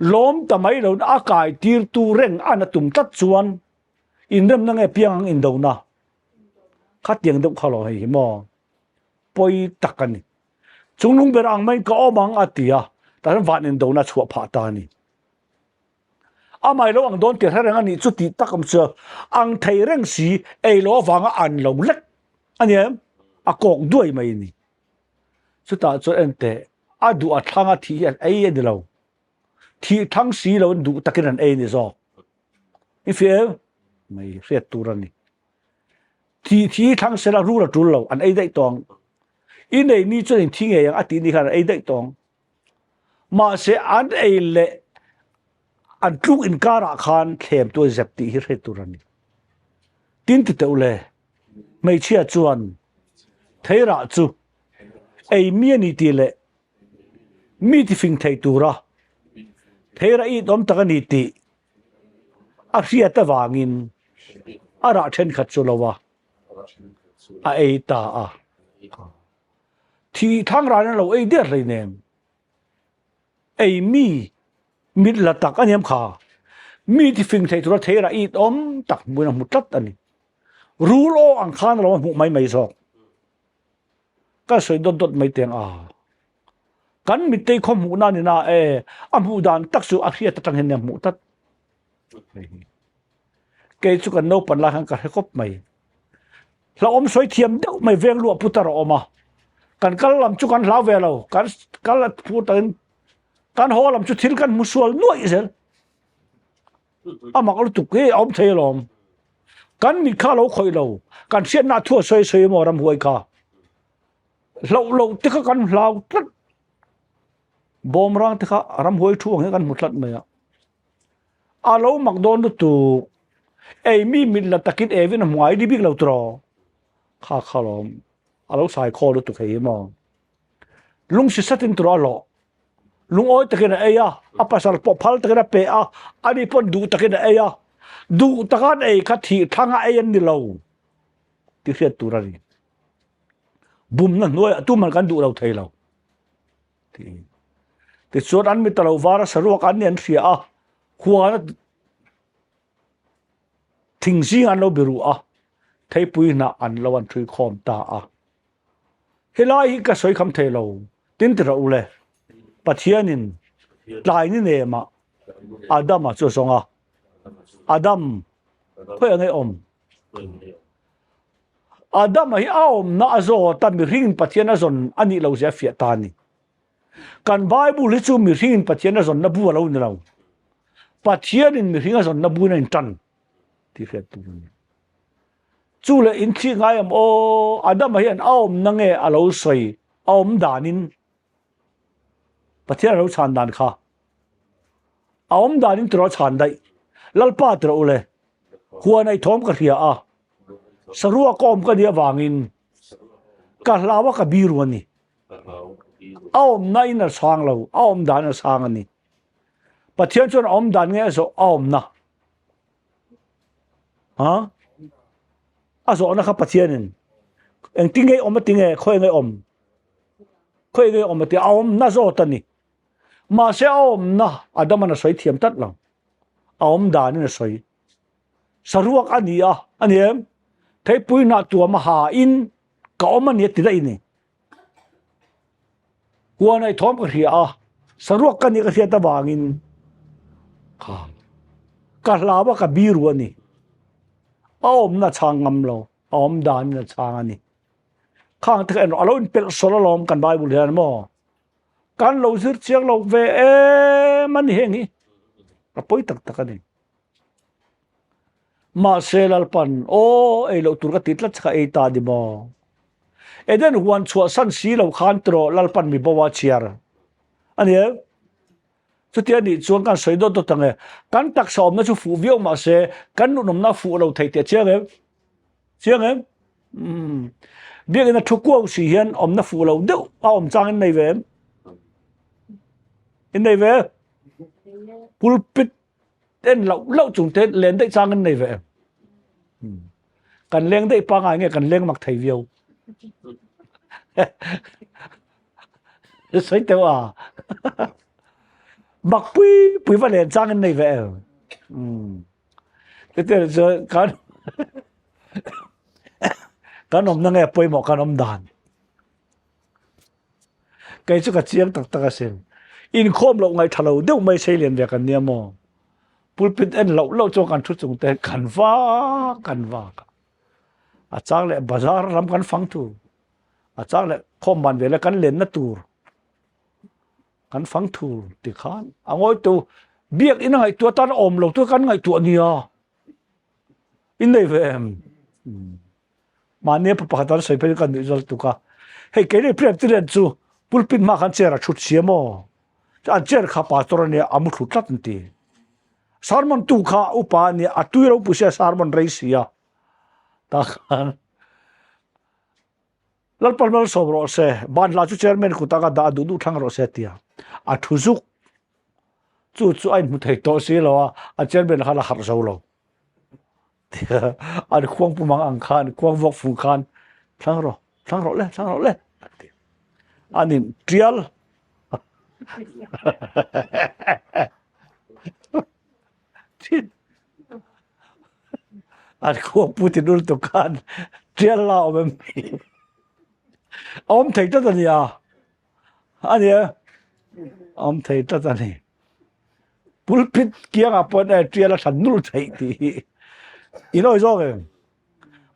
lawm ta mai lo a kai tir tu reng an a tum tlat chuan inremna nge piang ang indona khatiang deuh kha lo hei hi maw pawi tak a ni. Chunglung ber ang maiin ka awm ang a ti a, tah hian van indona chhuah phah ta a ni. Amah i lo ang dawn tih hre reng a nih chu tih tak awm chu ang thei reng si ei lo avanga an lo lek a ni em? A kawk duai mai a ni. Chutah chuan enteh. A duh a thlang a thih hi an ei a ni lo. Thih thlang si lo in duh takin an ei a ni zawk. I fiah em? Mai hriat tur a ni. Thih thi thlang sela rul a tul lo, an ei daih tawh ang. I nei mi chuan in thi ngei ang a tih ni khan an ei daih tawh ang. Mahse an ei leh an tluk inkarah khan thlem tu an zep tih hi hriat tur a ni. Tin ti teuh le, hmeichhia chuan theirah chu ei mi a ni tih leh mi tifing thei tura theirah it awm tak a ni tih a hriat avangin a rah thenkhat chu lo a, a ei ta a. Thih thlang ran a lo ei der hleinem. Ei mi mit la tak a niam kha. Mi tifing thei tura theirah it awm tak hmuin a hmu tlat a ni. Rul aw ang khan a lo hmuh mai mai zawk. Ka sawi dawt dawt mai teng a. Kan mittei khaw hmuhna ni na e, a hmuh dan tak chu a hriat atang hian nia hmuh tlat. Kei chu kan naupan lai khan ka hre khawp mai. Hlauhawm sawi thiam deuh mai veng luah putar a awm a. Kan kal lam chu kan hlau ve lo. Kan kal phur takin kan haw lam chu thil kan hmu sual nuaih zel. A mak lutuk hi a awm thei alawm. Kan mit kha lo khawih lo. Kan hriatna thu a sawi sawi emaw ramhuai kha. Hlauh loh te kha kan hlau tlat. Bawmrang te kha ramhuai thu ang hi kan hmu tlat mai a. A lo mak dawn lutuk. Ei mi mit la takin evin a hmu ngai ni bik lo tiraw. Kha kha lawm. A lo sai khaw lutuk hei hi maw. Lungsi satin tiraw a hlawh. Lungawi takin a ei a, a pasal pawh phal takin a pe a, ani pawn duh takin a ei a. Duh taka an ei kha thih thlanga ei an ni lo tih hriat tur a ni. Bumna hnuaiah tuman kan duh lo thei lo. Tichuan an mit a lo var a, saruak an ni an hria a, huana thing zing an lo biru a, theipui hnah an lo an ṭhui khawm ta a. Helai hi ka sawi kham thei lo, tin ti rawh u le, Pathianin tlai ni nemah Adama chu a zawng a, Adam, khawiah nge awm? Adama hi a awmna a zawt a, mihringin Pathian a zawn a nih lo zia a fiah ta a ni. Kan Bible hi chu mihringin Pathian a zawnna bu a lo ni lo. Pathianin mihring a zawnna buin a intan tih hriat tur a ni. Chu leh inthih ngai am aw, Adama hian a awmna nge a lo sawi, a awm danin Pathian a lo chhan dan kha. A awm danin tiraw a chhan daih. Lalpa tiraw u le, huan ei thawm ka hria a, saruak ka awm ka nih avangin ka hlau a ka biru a ni. A awmna in a chhang lo, a awm dan a chhang a ni. Pathian chuan a awm dan nge a zawh a awmna. Ha? A zawhna kha Pathianin engtin nge awm a ti nge, khawi nge awm? Khawi nge awm a ti, a awmna zawt a ni. Mahse a awmna Adaman a sawi thiam tlat lo. A awm danin a sawi. Saruak a ni a, a ni em? Theipui hnah tuam a ha in ka awm a ni a ti daih ni. Huan ai thawm ka hria a, saruak ka nih ka hriat avangin ka ka hlau a, ka biru a ni. A awmna a chhang ngam lo, a awm danin a chhang a ni. Khang te kha en rawh, a lo inpelh sawl alawm kan Bible hian maw. Kan lo zir chiang lo ve em a ni heng hi, a pawi tak tak a ni. Mahse Lalpan, Aw, ei loh tur ka ti tlat che kha ei ta ni maw? Eden huan chhuahsan si lo khan tiraw Lalpan mi bo a chhiar a ni em? Chuti a nih chuan kan sawi dawt dawt ang e. Kan taksa awmna chu fuh viau mahse kan nun awmna a fuh lo thei tih a chiang em? Chiang em? Umm. Biakinn a thu kuau si hian awmna fuh lo deuh a awm chang in nei ve em? In nei ve? Pulpit en loh loh chung te len daih chang an nei ve em? Kan leng daih pangai nge kan leng mak thei viau. Sawi teuh a. Mak pui pui va len chang an nei ve em? Te te chu kan kan awmna nge pawimawh kan awm dan. Kei chu ka chiang tak tak asin. Inkhawm loh ngaih tha lo deuh mai sei lian ve kan nia maw. Pulpit en loh loh chuan kan thu chung te kan vak kan vak a. A chang leh bazar lam kan fang tur. A chang leh khawm ban ve leh kan lenna tur. Kan fang thur ti khan a ngawitu biak in a ngaihtuah tan a awm lo tu kan ngaihtuah nia. In nei ve em? Mahni pa pakhat an sawi phei kan nuih zal tuk a. Hei kei nei prem tilen chu pulpit hma khan chair a thut sia maw? An chair kha pastor ania a mu thlu tlat an ti. Sermon tu kha upa ania a tui ropui sia sermon rei sia. Ta khan Lalpa malsawm rawh se, banhla chu chairman kutah ka dah a duh duh thlang rawh se a ti a. A thu zuk. Chu chu a inhmu thei tawh si lo a, a chairman khan a harh zo lo. An khuang pu mang ang khan, khuang vuak fung khan, thlang rawh, thlang rawh le, thlang rawh le, a ti. An in tial. Thin. An khuang pu ti nul tuk khan tial la awm em mi? A awm thei tlat a nia. A nia. A awm thei tlat a ni. Pulpit kiangah pawh e tial a thlan nul theih tih hi. In awi zawk em?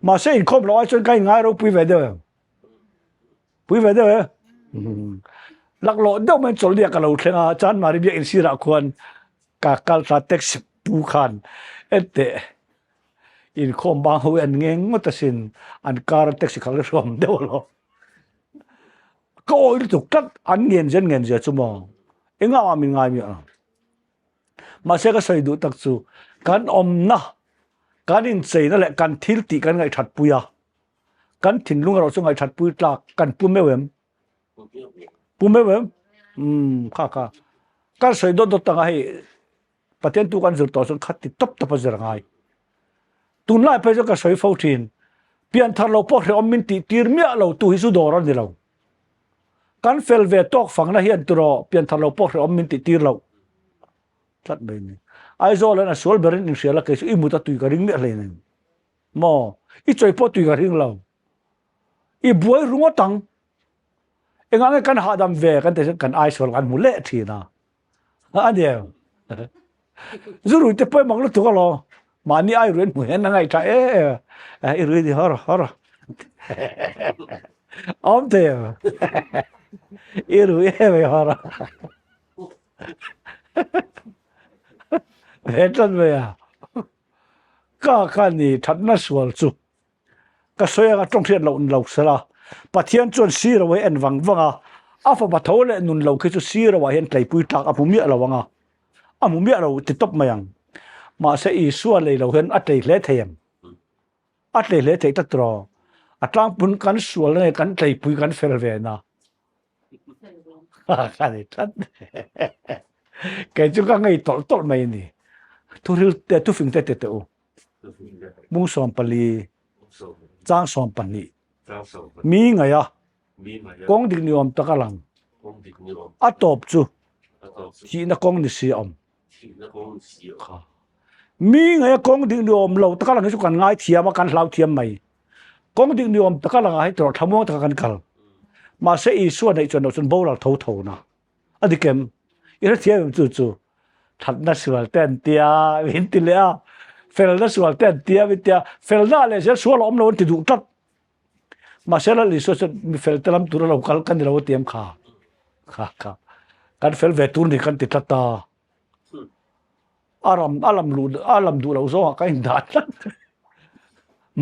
Mahse inkhawm loh ai chuan ka inngai ropui ve deuh em? Pui ve deuh e. Laklawh deuh mai chawlhliak ka lo thleng a, Chanmari biakinn sirah khuan ka kal thla taxi pu khan enteh inkhawm bang ho hi an ngeng ngawt asin, an car a taxi khalh hi hruam deuh alawm. Ka awi lutuk tlat, an ngen zen ngen zia chu maw, engah mah min ngai miah lo. Mahse ka sawi duh tak chu kan awmna, kan incheina leh kan thil tih kan ngaihthat pui a, kan thinlung erawh chu ngaihthat pui tlak kan pu meuh em? Pu meuh em? Umm kha kha. Kan sawi dawt dawt tanga hei Pathian tu kan zir tawh chuan khat ti tawp tawp a zir angai. Tunlai phei chuan ka sawi fo thin. Pian thar lo pawh hrehawm min tih tir miah lo tu hi chu dawr a ni lo. Kan fel ve tawk fangna hian tiraw pian thar lo pawh hrehawm min tih tir lo. Tlat mai ni. Aizawl an a sual berin inhrial a kei chu i mut a tui ka ring miah hleinem. Maw? I chawi pawh tui ka ring lo. I buai ru ngawt ang. Engah nge kan hahdam ve kan tih kan aisual kan hmu leh thin a. A ni em? Zu rui te pawh mak lutuk alawm. Mahni ai rui an hmu hian a ngaih tha e e. I rui ni hawr hawr. Awm thei em? I rui em ei hawr. Ve tan mai a. Ka kha ni thatna sual chu ka sawi anga tawng hriat loh ni lo sela, Pathian chuan siro hi en vang vang a, a fapa tho leh nun lo khi chu siro ah hian tleipui tlak a hmu miah lo ang a, a hmu miah lo ti tawp mai ang. Mahse Isua lei lo hian a tlei hle thei em? A tlei hle thei tlat tiraw? A tlangpun kan sual nge kan tleipui kan fel ve na? Ka ni tlat. Kei chu ka ngei tawlh tawlh mai a ni. Thuril te thufing te tete u. Mung 14 chang 12 mi ngaih a kawng dik ni awm tak a lang. A tawp chu thihna kawng ni si a awm. Mi ngaih a kawng dik ni awm lo tak a lang hi chu kan ngai thiam a kan hlau thiam mai. Kawng dik ni awm taka langah hei tawrh thlamuang taka kan kal. Mahse Isua neih chuan loh chuan boral tho tho na. A dik em? I hrethiam em chu chu? Thatna sual te an tia, min ti leh a. Felna sual te an tia, min tia. Felna leh zel sual a awm lo an ti duh tlat. Mahse Lal Isua chuan mi fel te lam tura lo kal ka ni lo a ti em kha? Kha kha. Kan fel ve tur ni kan ti tlat ta. A ram a lam luh a lam duh loh zawngah ka indah tlat.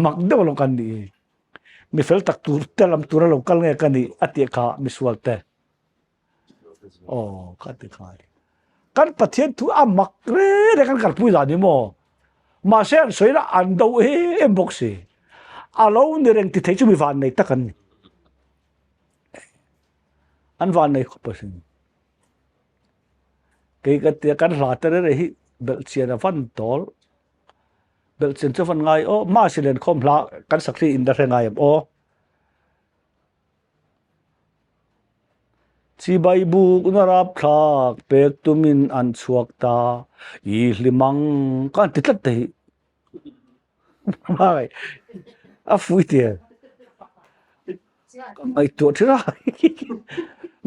Mak deuh lo kan nih. Mi fel tak tur te lam tura lo kal nge ka nih a tih kha misual te. Aw ka ti khai. Kan Pathian thu a mak re re kan kalpui dan ni maw. Mahse an sawi la an do em bawk si. A lo ni reng ti thei chu mi van nei tak an ni. An van nei khawp asin. Kei ka tia kan hla te rere hi belhchian a van tawl. Belhchian chu van ngai aw. Masi len khawm hla kan sak hi in la hre ngai em aw. Chibai buk na rapthlak pek tumin an chhuak ta. I hlimang ka ti tlat te hi. Mai a fui tia. Ka ngaihtuah thin a.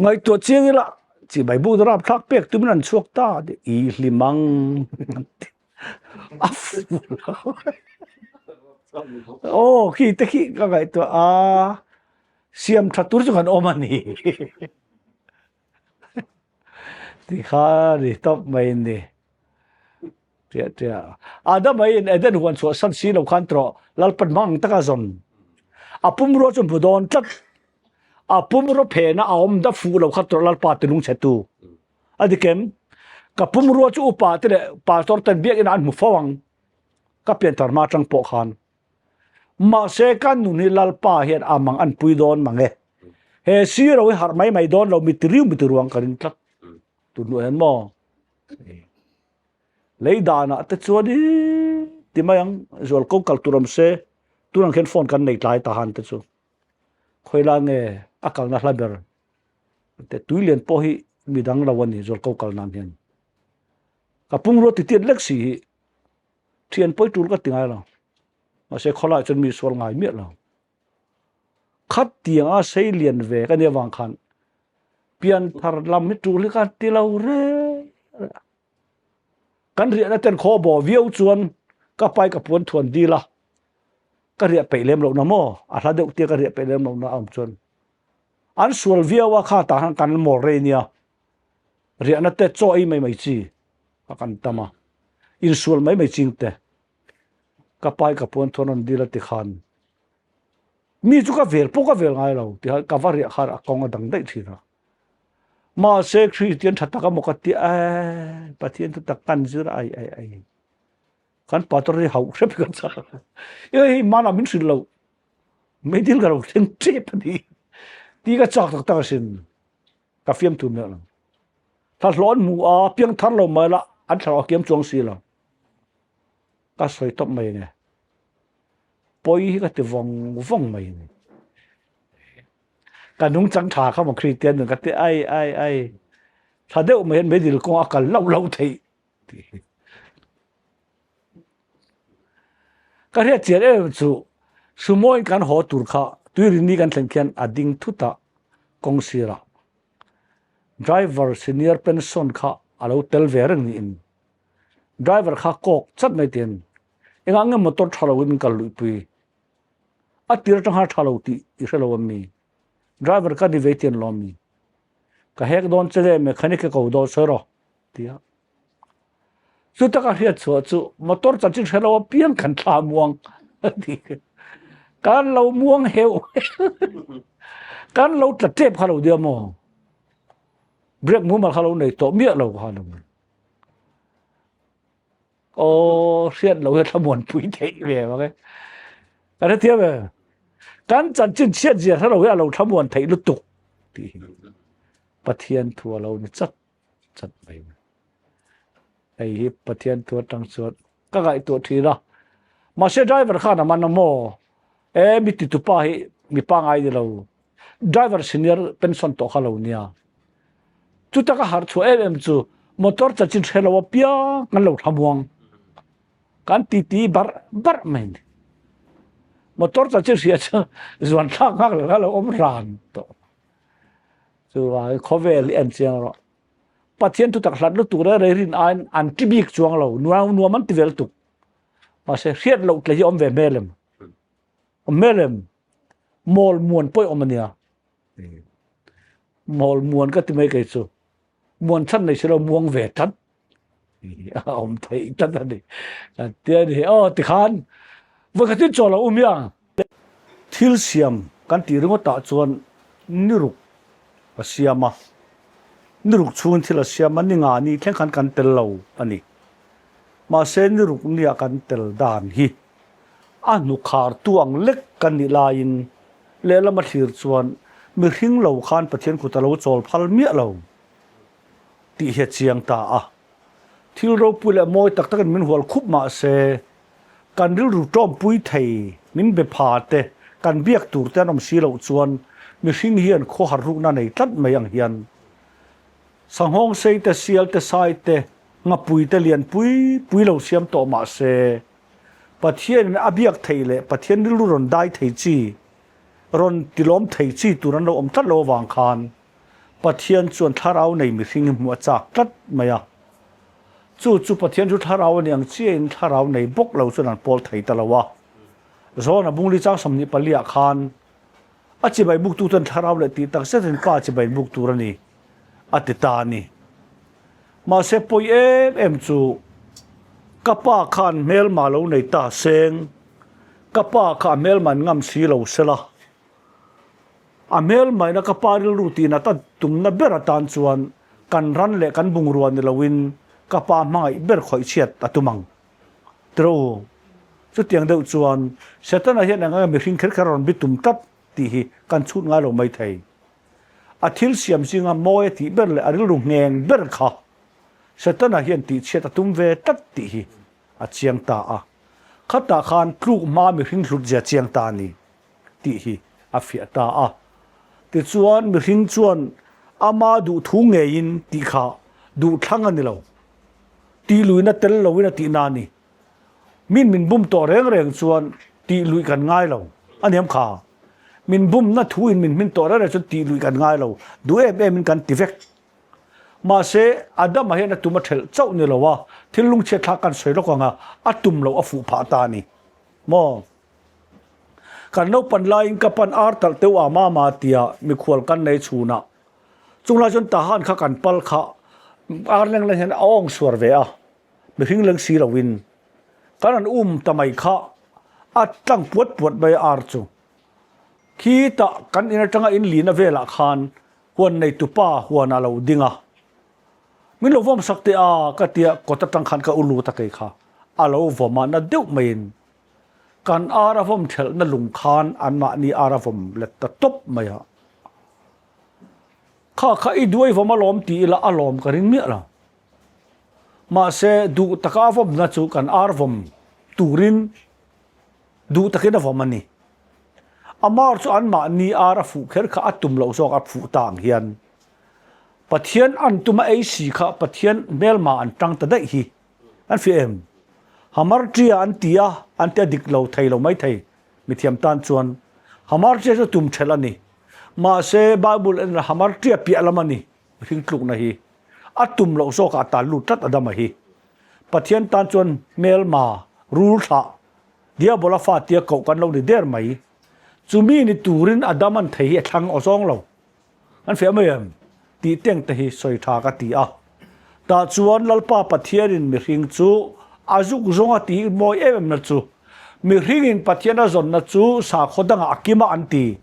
Ngaihtuah chiang ila chibai buk na rapthlak pek tumin an chhuak ta i hlim ang a fu lo. Aw khi te khi ka ngaihtuah a siam tha tur chu kan awm a ni. Ti kha ni tawp mai ni. Tia tia. Adama in Eden huan chhuah san si lo khan trawh Lalpan hmang ang taka zawn. A pumrua chu hmu dawn tlat. A pumraw phena a awm da fuh lo kha trawh Lalpa tilung chhe tu. A dikem, ka pumrua chu upa te leh pastor ten biakinn ah an hmu fo ang. Ka pianthar hma atang pawh khan. Mahse ka nun hi Lalpa hian a mang an pui dawn mang e. He siro hi harh mai mai dawn lo mi tiriu mi tiruang ka ring tlat. Tun hnuah hian maw? Lei danah te chuan i ti mai ang zual ko kal tur awm se tunang khian phone kan nei tlai ta han te chu khawila nge a kalna hla ber te tui lian pawh hi midang lo a ni zual ko kal nan hian ka pungrua ti tiat lek si hi thian pawi tul ka ti ngai lo mahse khawlai chuan mi sual ngai miah lo Khat tianga sei lian ve ka nih avang khan pianthar lam hi tul hi ka ti lo reng reng a. Kan riahna ten khaw bawh viau chuan ka pai ka puan thuan dil a, ka riah peih lem lohna maw, a hla deuh tia ka riah peih lem lohna a awm chuan an sual viau a, kha tah khan kan mawl rei nia, riahna te chaw ei mai mai chi a kan tam a, insual mai mai ching te. Ka pai ka puan thuan rawn dil a ti khan mi chu ka vel pawh ka vel ngai lo ti khan ka va riah khan a kawng a dang daih thin a. Mahse Kristian tha tak emaw ka ti a, Pathian thu tak kan zir ai ai ai. Kan pastor hi hauh hrep ka chak. E hei mana min hrilh lo. Meidil ka lo thleng tep a ni. Ti ka chak tak tak asin. Ka fiam thu miah lo. Thla hlawh an hmu a, piang thar lo mai la, an thlarau a kiam chuang si lo. Ka sawi tawp mai nge. Pawi hi ka ti vawng vawng mai ni. Ka nungchang tha kha maw Kristian nun ka ti ai ai ai. Tha deuh mai hian meidil kawng a kal loh loh theih tih hi. Ka hriat chian em chu sumo in kan haw tur kha tuirini kan thlen khian a ding thut a kawng sirah driver senior pension kha a lo tel ve reng niin driver kha kawk chat mai tiin engah nge motor tha lo in min kal luihpui a tir atang khan a tha lo tih i hre lo ami driver ka ni ve tian lo ami ka hek dawn che le mechanic ka ko dawn sawi rawh tia Chu taka hriat chhuah chu motor chanchin hre lo apiang kan thla muang a ti. Kan lo muang heuh kan lo tla tep kha lo dia maw? Brake mumal kha lo nei tawh miah lo kha lo. Aw hriat lo hi thlamuan pui theih ve bawk e. Ka hrethiam e. Kan chanchin chhiat zia hre lo hi a lo thlamuan theih lutuk tih hi Pathian thu a lo ni chat. chat mai. Hei hi Pathian thu atang chuan ka ngaihtuah thin a. Mahse driver khan a man a maw? E mi titupa hi mi pangai ni lo. Driver senior pension tawh kha lo nia. Chuta ka harh chhuah em em chu motor chanchin hre lo apiang kan lo thlamuang. Kan titi barh barh mai ni. Motor chanchin hria chu zuan thlak nghak lo kha lo awm ran tawh. Chuvangin khawvel hi en chiang rawh. Pathian thutak hlat lutuk reng reng rin aiin an ti bik chuang lo, nuam nuam an ti vel tuk. Mahse hriat loh tle hi awm ve hmel em? Awm hmel em? Mawl muan pawih awm ania. Mawl muan ka ti mai kei chu. Muan chhan nei si lo muang ve tlat. A awm theih tlat a ni. Tia ni. Aw tikhan vawikhatin chaw lo um iang. Thil siam kan tih ringawtah chuan niruk a siam a, niruk chhungin thil a siam a, ni nga ni thleng khan kan tel lo a ni. Mahse niruk nia kan tel dan hi a hnukhartu ang lek kan nih laiin lehlam a thlir chuan mihring lo khan Pathian kut a lo chawl phal miah lo tih hi a chiang ta a. Thil ropui leh mawi tak takin min hual khup mah se, kan rilru tawmpui thei min be pha te, kan biak tur te an awm si loh chuan mihring hian khawhar rukna nei tlat mai ang hian sanghawng sei te, sial te, sai te, ngapui te lian pui pui lo siam tawh mah se, Pathianin a biak theih leh Pathian rilru rawn dai thei chi, rawn tilawm thei chi tur an lo awm tlat lo avang khan Pathian chuan thlarau nei mihring hi hmuh a chak tlat mai a. Chu chu Pathian chu thlarau a ni ang chiahin thlarau nei bawk lo chuan an pawl thei ta lo a. Zawn a bungli chang 24 ah khan a chibai buktu chuan thlarau leh tih tak zetin pa chibai buk tur a ni a ti ta a ni. Mahse pawi em em chu ka pa khan hmelma lo nei ta seng, ka pa kha a hmelman ngam si lo sela, a hmelmaina ka pa rilru tihnat a tumna ber atan chuan kan ran leh kan bungrua ni loin ka pa hmangaih ber khawih chhiat a tum ang. Tiraw u, chutiang deuh chuan Setana hian eng enge mihring kher kher a rawn bi tum tlat tih hi kan chhut ngai lo maithei. A thil siam zinga mawi a tih ber leh a rilru ngheng ber kha Setana hian tihchhiat a tum ve tlat tih hi a chiang ta a. Khatah khan tluk hma mihring hlut zia chiang ta a ni tih hi a fiah ta a. Tichuan mihring chuan ama duhthu ngeiin tih kha duhthlang a ni lo. Tihluihna tel loin a tihna a ni. Min min bum tawh reng reng chuan tihluih kan ngai lo a niam kha. Min bumna thu in min hmin tawh reng reng chuan tihluih kan ngai lo, duh em em in kan ti vek. Mahse, Adama hian a tum a ṭhelh chauh ni lo a, thil lungchhiat thlak kan sawi lawk ang a, a tum loh a fuh phah ta a ni. Maw? Kan naupan laiin ka pan ar talh teuh a mama tia mikhual kan nei chhunah chung lai chuan Tahan kha kan pal kha ar leng leng hian a awng suar ve a, mihring leng si loin kan han um ta mai kha a tlang puat puat mai a ar chu. Khitah kan in atanga in lina velah khan huan neitupa huan a lo ding a, min lo vawm sak teh a ka tia kawt atang khan ka u lut a kei kha a lo vawm a na deuh maiin kan ar a vawm thelhna lung khan anmahni ar a vawm let ta tawp mai a. Kha kha i duai vawm alawm ti ila a lawm ka ring miah lo. Mahse duh taka a vawmna chu kan ar vawm turin duh takin a vawm a ni. A mar chu anmahni ar a fuh kher kha a tum loh zawk a fuh ta ang hian Pathian an tuma ei si kha Pathian hmelma an tang ta daih hi an fiah em? Hamartia an ti a, an ti a dik lo thei lo maithei mithiam tan chuan Hamartia chu tum thelh a ni. Mahse Bible en Hamartia piah lam a ni mihring tlukna hi. A tum loh zawkah a tal lut tlat Adama hi. Pathian tan chuan hmelma, rul thlah, Diabola fa tia koh kan lo ni der mai. Chumi ni turin Adaman thei hi a thlang aw zawng lo. An fiah mai em? Tih teng te hi sawi tha ka ti a. Tah chuan Lalpa Pathianin mihring chu a zuk zawng a tih mawi em em na chu mihringin Pathian a zawnna chu sakhaw dangah a kim a an ti.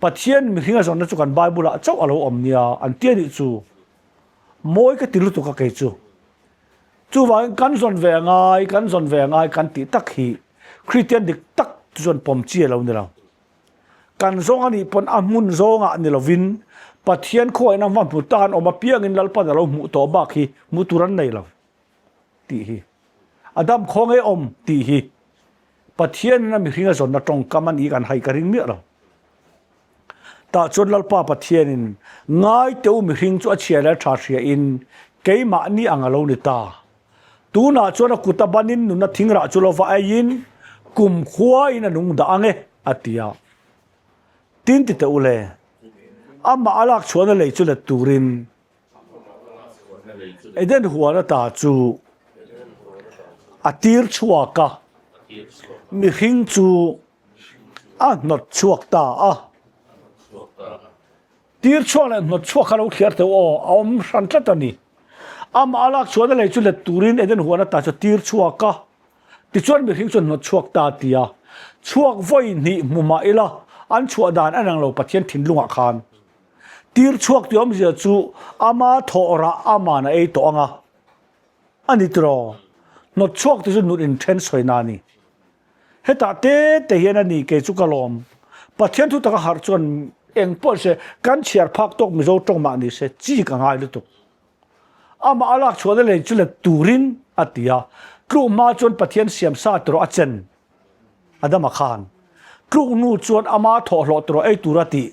Pathian mihring a zawnna chu kan Bible ah chauh a lo awm nia an ti a nih chu. Mawi ka ti lutuk a kei chu. Chuvangin kan zawn ve angai, kan zawn ve angai kan tih tak hi Kristian dik tak chu chuan pawm chi a lo ni lo. Kan zawng a nih pawn a hmun zawngah ni lovin Pathian khuaina hma hmu tan awm apiangin Lalpan a lo hmuh tawh bak hi hmuh tur an nei lo tih hi a dam khaw ngei awm tih hi Pathianin a mihring a zawnna tawngkam a nih kan hai ka ring miah lo. Tah chuan Lalpa Pathianin ngai teh u mihring chu a chhia leh a tha hria in keimahni ang a lo ni ta. Tunah chuan a kut a banin nuna thingrah chu lo va eiin kumkhuain a nung dah ang e, a ti a. Tin ti teh u le, amah a lak chhuahna lei chu let turin Eden huan ata chu a tir chhuak a, mihring chu a hnawt chhuak ta a. Tir chhuak leh hnawt chhuak kha lo thliar teuh aw, a awm hran tlat a ni. Amah a lak chhuahna lei chu let turin Eden huan ata chu tir chhuak a, tichuan mihring chuan hnawt chhuak ta a ti a. Chhuak vawi hnih hmu mah ila an chhuah dan a nang lo Pathian thinlungah khan. Tir chhuak tih awmzia chu ama thawh rah aman a ei tawh ang a, a ni tiraw? Hnawt chhuak te chu nut inthen sawina a ni. Hetah te te hian a ni kei chu ka lawm. Pathian thu taka harh chuan eng pawh se kan chhiar phak tawk Mizo tawng mah ni se chi ka ngai lutuk. Amah a lak chhuahna lei chu let turin a ti a, tluk hma chuan Pathian siam sa tawrh a chen Adama khan. Tluk hnu chuan ama thawhhlawh tawrh ei tur a tih.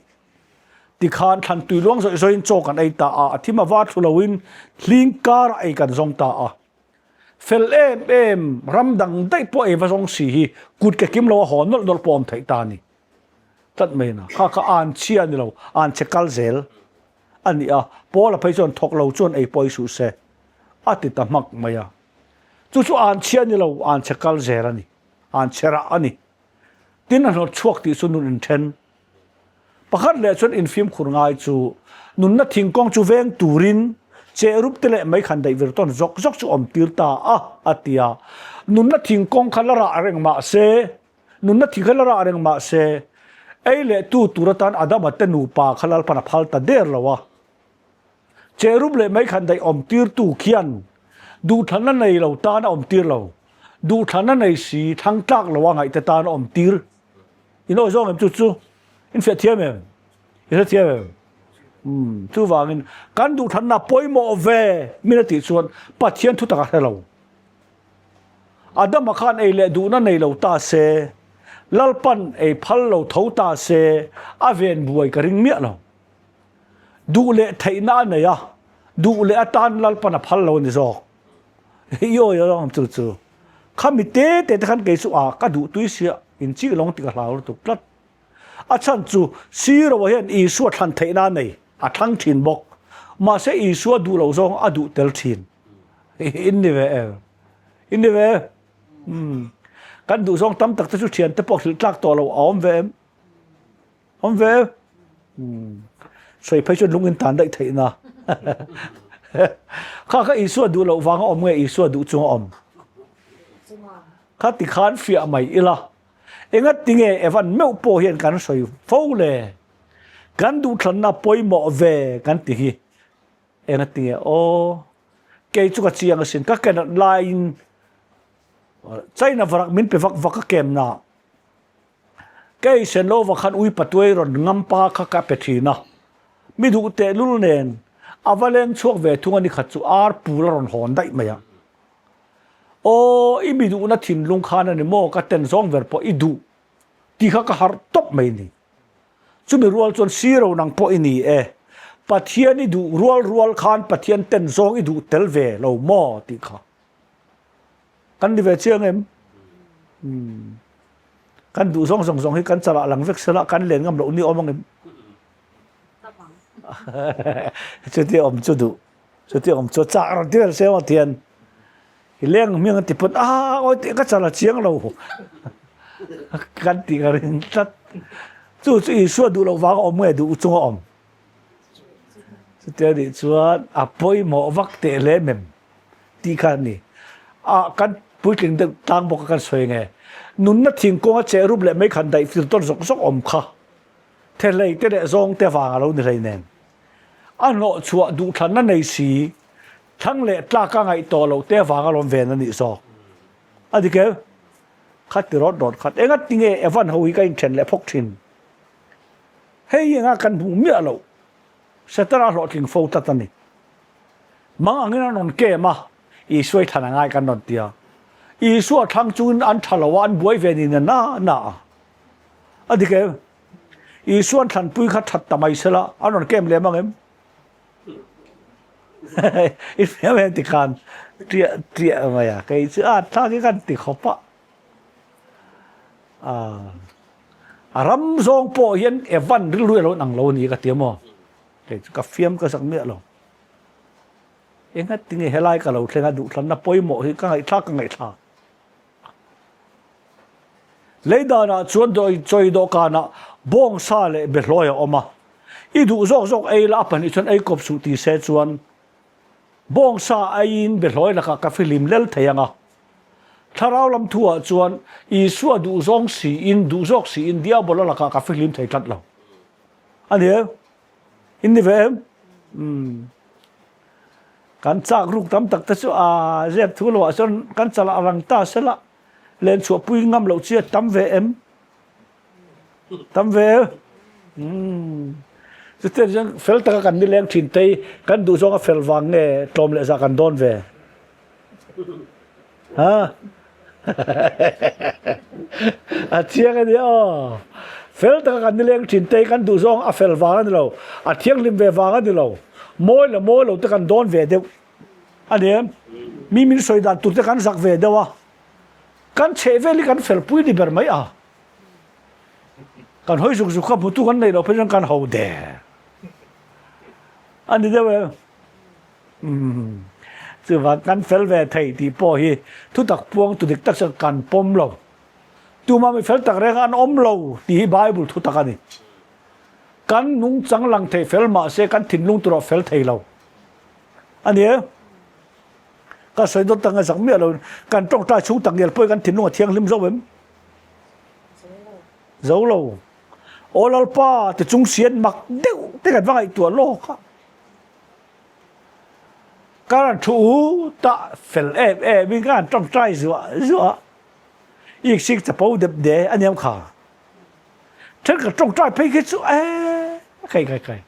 Tikhan thlan tui luang zawih zawihin chaw kan ei ta a, a thim a var thlu loin hling karah ei kan zawng ta a. Fel em em, ram dang daih pawh ei va zawng si hi kut ke kim lo a haw nawlh nawlh pawh awm theih ta a ni. Tlat mai na, kha kha an chhia a ni lo, an chhe kal zel a ni a, Paula phei chuan thawk lo chuan ei pawh ei suh se a ti ta hmak mai a. Chu chu an chhia a ni lo, an chhe kal zel a ni, an chhe rah a ni. Tin a hnawt chhuak tih chu nun inthen. Pakhat leh chuan infimkhur ngai chu nunna thingkawng chu veng turin. Cherub te leh mei khan daih vir tawn zawk zawk chu awm tir ta a, a ti a. Nunna thingkawng kha la rah reng mah se, nunna thing kha la rah reng mah se, ei leh tu tur atan Adama te nupa kha Lalpan a phal ta der lo a. Cherub leh mei khan daih awm tir tu khian duhthlanna nei lo tan a awm tir lo, duhthlanna nei si thlang tlak lo a ngaih te tan a awm tir. In awi zawng em chu chu? In fiah thiam em? I hre thiam em? Umm, chuvangin kan duhthlanna pawimawh ve min a tih chuan Pathian thu tak a hre lo. Adama khan ei leh duhna nei lo ta se, Lalpan ei phal lo tho ta se, a ven buai ka ring miah lo. Duh leh theihna a nei a, duh leh atan Lalpan a phal lo a ni zawk. I awi a chu chu. Khami te te te khan kei chu a ka duh tui sia, inchih lawng ti ka hlau lutuk tlat. A chhan chu Siro hian Isua thlan theihna a nei, a thlang thin bawk. Mahse Isua duh loh zawng a duh tel thin. In ni ve em? In ni ve em? Umm. Kan duh zawng tam tak te chu thian te pawh hrilh tlak tawh lo a awm ve em? Awm ve em? Umm. Sawi phei chuan lung in tan daih theihna. Kha kha Isua duh loh vanga awm nge Isua duh chunga awm? Kha tikhan fiah mai ila. Enga tinge Evan meuh pawh hian kan sawi fo le? Kan duhthlanna pawimawh ve kan ti hi enga tinge aw? Kei chu ka chiang asin, ka ken laiin China varak min pe vak vak a kemna. Kei Senlova khan ui patuai rawn ngampa kha ka pe thin a, mi duh tehlul nen a va leng chhuak ve thung a ni khat chu ar pul a rawn hawn daih mai a. Aw, i mi duhna thinlung khan a ni maw ka ten zawng ber pawh i duh tih kha ka harh tawp mai ni. Chumi rual chuan siro nang pawh i ni e, Pathian i duh rual rual khan Pathian ten zawng i duh tel ve lo maw tih kha kan ni ve chiang em? Umm. Kan duh zawng zawng zawng hi kan chalah lang vek sela kan len ngam loh ni awm ang em? Chuti awm chu duh. Chuti awm chu chak rawn ti vel se maw tian i leng hming an ti pawn a awi tih ka chal a chiang lo kan tih ka ring tlat. Chu chu Isua duh loh vang a awm nge duh chung a awm? Chutia nih chuan a pawimawh vak teh hle mem tih kha a ni. A kan puitling deuh tlang bawk a kan sawi nge nunna thingkung a cheh rup leh mai khan daih fir tawn zawk zawk awm kha thehlei te leh zawng te vang a lo ni hlei nen. A hnawhchhuah duhthlanna nei si, thlang leh tlak a ngaih tawh loh te avang a lawm ven a nih zawk. A dik em? Kha ti rawt rawt khat. Enga tinge Evan ho hi ka inthen leh phawk thin? Hei enga kan hmuh miah loh. Setana hlawhtling fo tlat a ni. Mang angin an rawn kem a, Isua i thlan a ngai kan rawn ti a. Isua thlang chungin an tha lo a, an buai ve ni na na na a. A dik em? Isuan thlanpui kha that ta mai sela, an rawn kem lem ang em? I hriam em ti khan triah triah mai a, kei chu a thlak hi kan ti khawp a. A ram zawng pawh hian Evan rilru alo in ang lo a ni ka ti a maw? Kei chu ka fiam ka zak miah lo. Engati nge helai ka lo thleng a duhthlanna pawimawh hi ka ngaihthlak ka ngaihthlak. Lei danah chuan chawi dawhkanah bawngsa leh behlawi a awm a, i duh zawk zawk ei la a pahnih chuan ei kawp suh ti se chuan bawngsa aiin behlawi lakah ka fihlim lel thei ang a. Thlarau lam thuah chuan Isua duh zawng siin duh zawk siin Diabola lakah ka fihlim thei tlat lo. A ni em? In ni ve em? Umm. Kan chak ruk tam tak te chu a zep thu lo ah chuan kan chalah rang ta sela len chhuah pui ngam loh chi a tam ve em? Tam ve em? Umm. Chutiang chuan fel taka kan nileng thin te hi kan duh zawng a fel vang nge tlawm leh zah kan dawn ve? Ha? A chiang a nia aw. Fel taka kan nileng thin te hi kan duh zawng a fel vang a ni lo, a thianghlim ve vang a ni lo. Mawi leh mawi lo te kan dawn ve deuh a ni em? Mi min sawi dan tur te kan zak ve deuh a, kan chheh vel hi kan fel pui ni ber mai a. Kan hawi zuk zuk kha hmutu kan neih loh phei chuan kan ho der a ni deuh em? Umm chuvang kan fel ve thei tih pawh hi thutak puang tu dik tak chuan kan pawm lo. Tumah mi fel tak reng an awm lo tih hi Bible thutak a ni. Kan nungchang lang thei fel mahse kan thinlung tur ah fel thei lo. A ni e. Ka sawi dawt tak ngaihsak miah lo kan tawngtai chhung tak ngial pawhin kan thinlung a thianghlim zo em? Zo lo. Aw Lalpa ti chung sian mak deuh te kan va ngaihtuah lawk a. Ka rawn thu u ta fel em em in ka han tawngtai zuah zuah a. Iksik chapo dep de a niam kha. Then ka tawngtai phei khi chu e kai kai kai.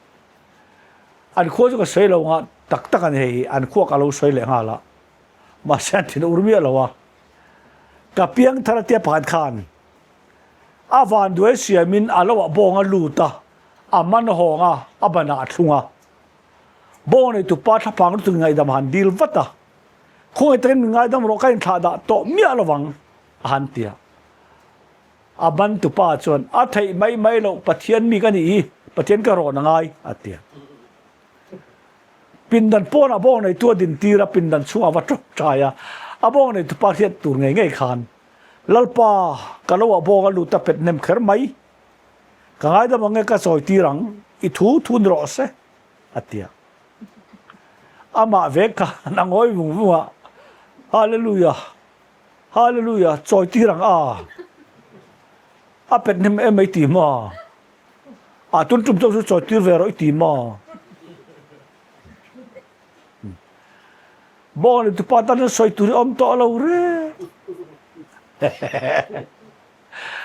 An khua chu ka sawi lo nga tak tak a ni hei an khua ka lo sawi leh nghal a mahse an thin ur miah lo a ka piang thar atia pakhat khan a vanduai siamin a lo ah bawng a lut a a man hawng a a ban ah a thlung a bawng nei tupa thlaphang lutuk ngaihdam a han dil vat a khawngaih takin min ngaidam rawh ka inthlah dah tawh miah lovang a han ti a. A bantupa chuan, A theih mai mai loh, Pathian mi ka nih hi, Pathian ka rawn a ngai, a ti a. Pindan pawnah bawng neitu a dintir a, pindan chhungah a va tawp ṭai a. A bawng neitupa hriat tur ngei ngei khan, Lalpa, ka lo ah bawng a lut a pet hnem kher mai. Ka ngaidam ang nge ka chawi tir ang, i thu thu ni rawh se, a ti a. Amah ve khan a ngawi vung vung a, Hallelujah! Hallelujah, chawi tir ang a. A pet hnem em mai ti maw? A tun tum chauh chu chawi tir ve rawh i ti maw? Bawng ni tupa tan sawi tur hi awm tawh lo re.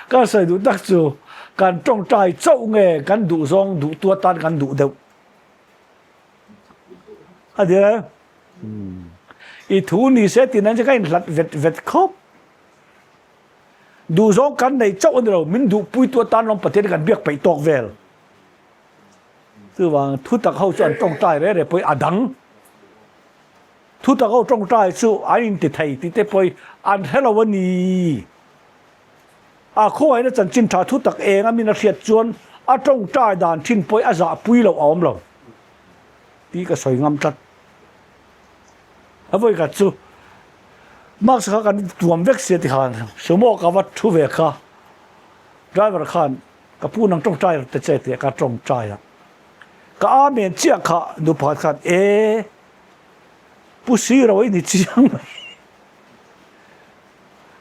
Kan sawi duh tak chu kan tawngtai chauh nge kan duh zawng duh tu atan kan duh deuh. A dik em? I thu ni se tih nan chu ka inhlat vet vet khawp. Duhzawng kan nei chauh a ni lo, min duhpuitu atan lawm Pathian kan biak peih tawk vel. Chuvang thutak ho chu an tawngtai re re pawhin a dang. Thutak ho tawngtai chu an inti thei tih te pawhin an hre lo a ni. A khawngaihna chanchin tha thutak eng a min a hriat chuan a tawngtai dan thin pawhin a zahpui loh a awm lo. Tih ka sawi ngam tlat. A vawi khat chu mask kha kan tuam vek sia tikhan sumo ka va thu ve kha driver khan ka pu nang tawngtai rawh ta che tih ka tawngtai a. Ka amen chiah kha nu pakhat khan e pu siro i ni chiang mai.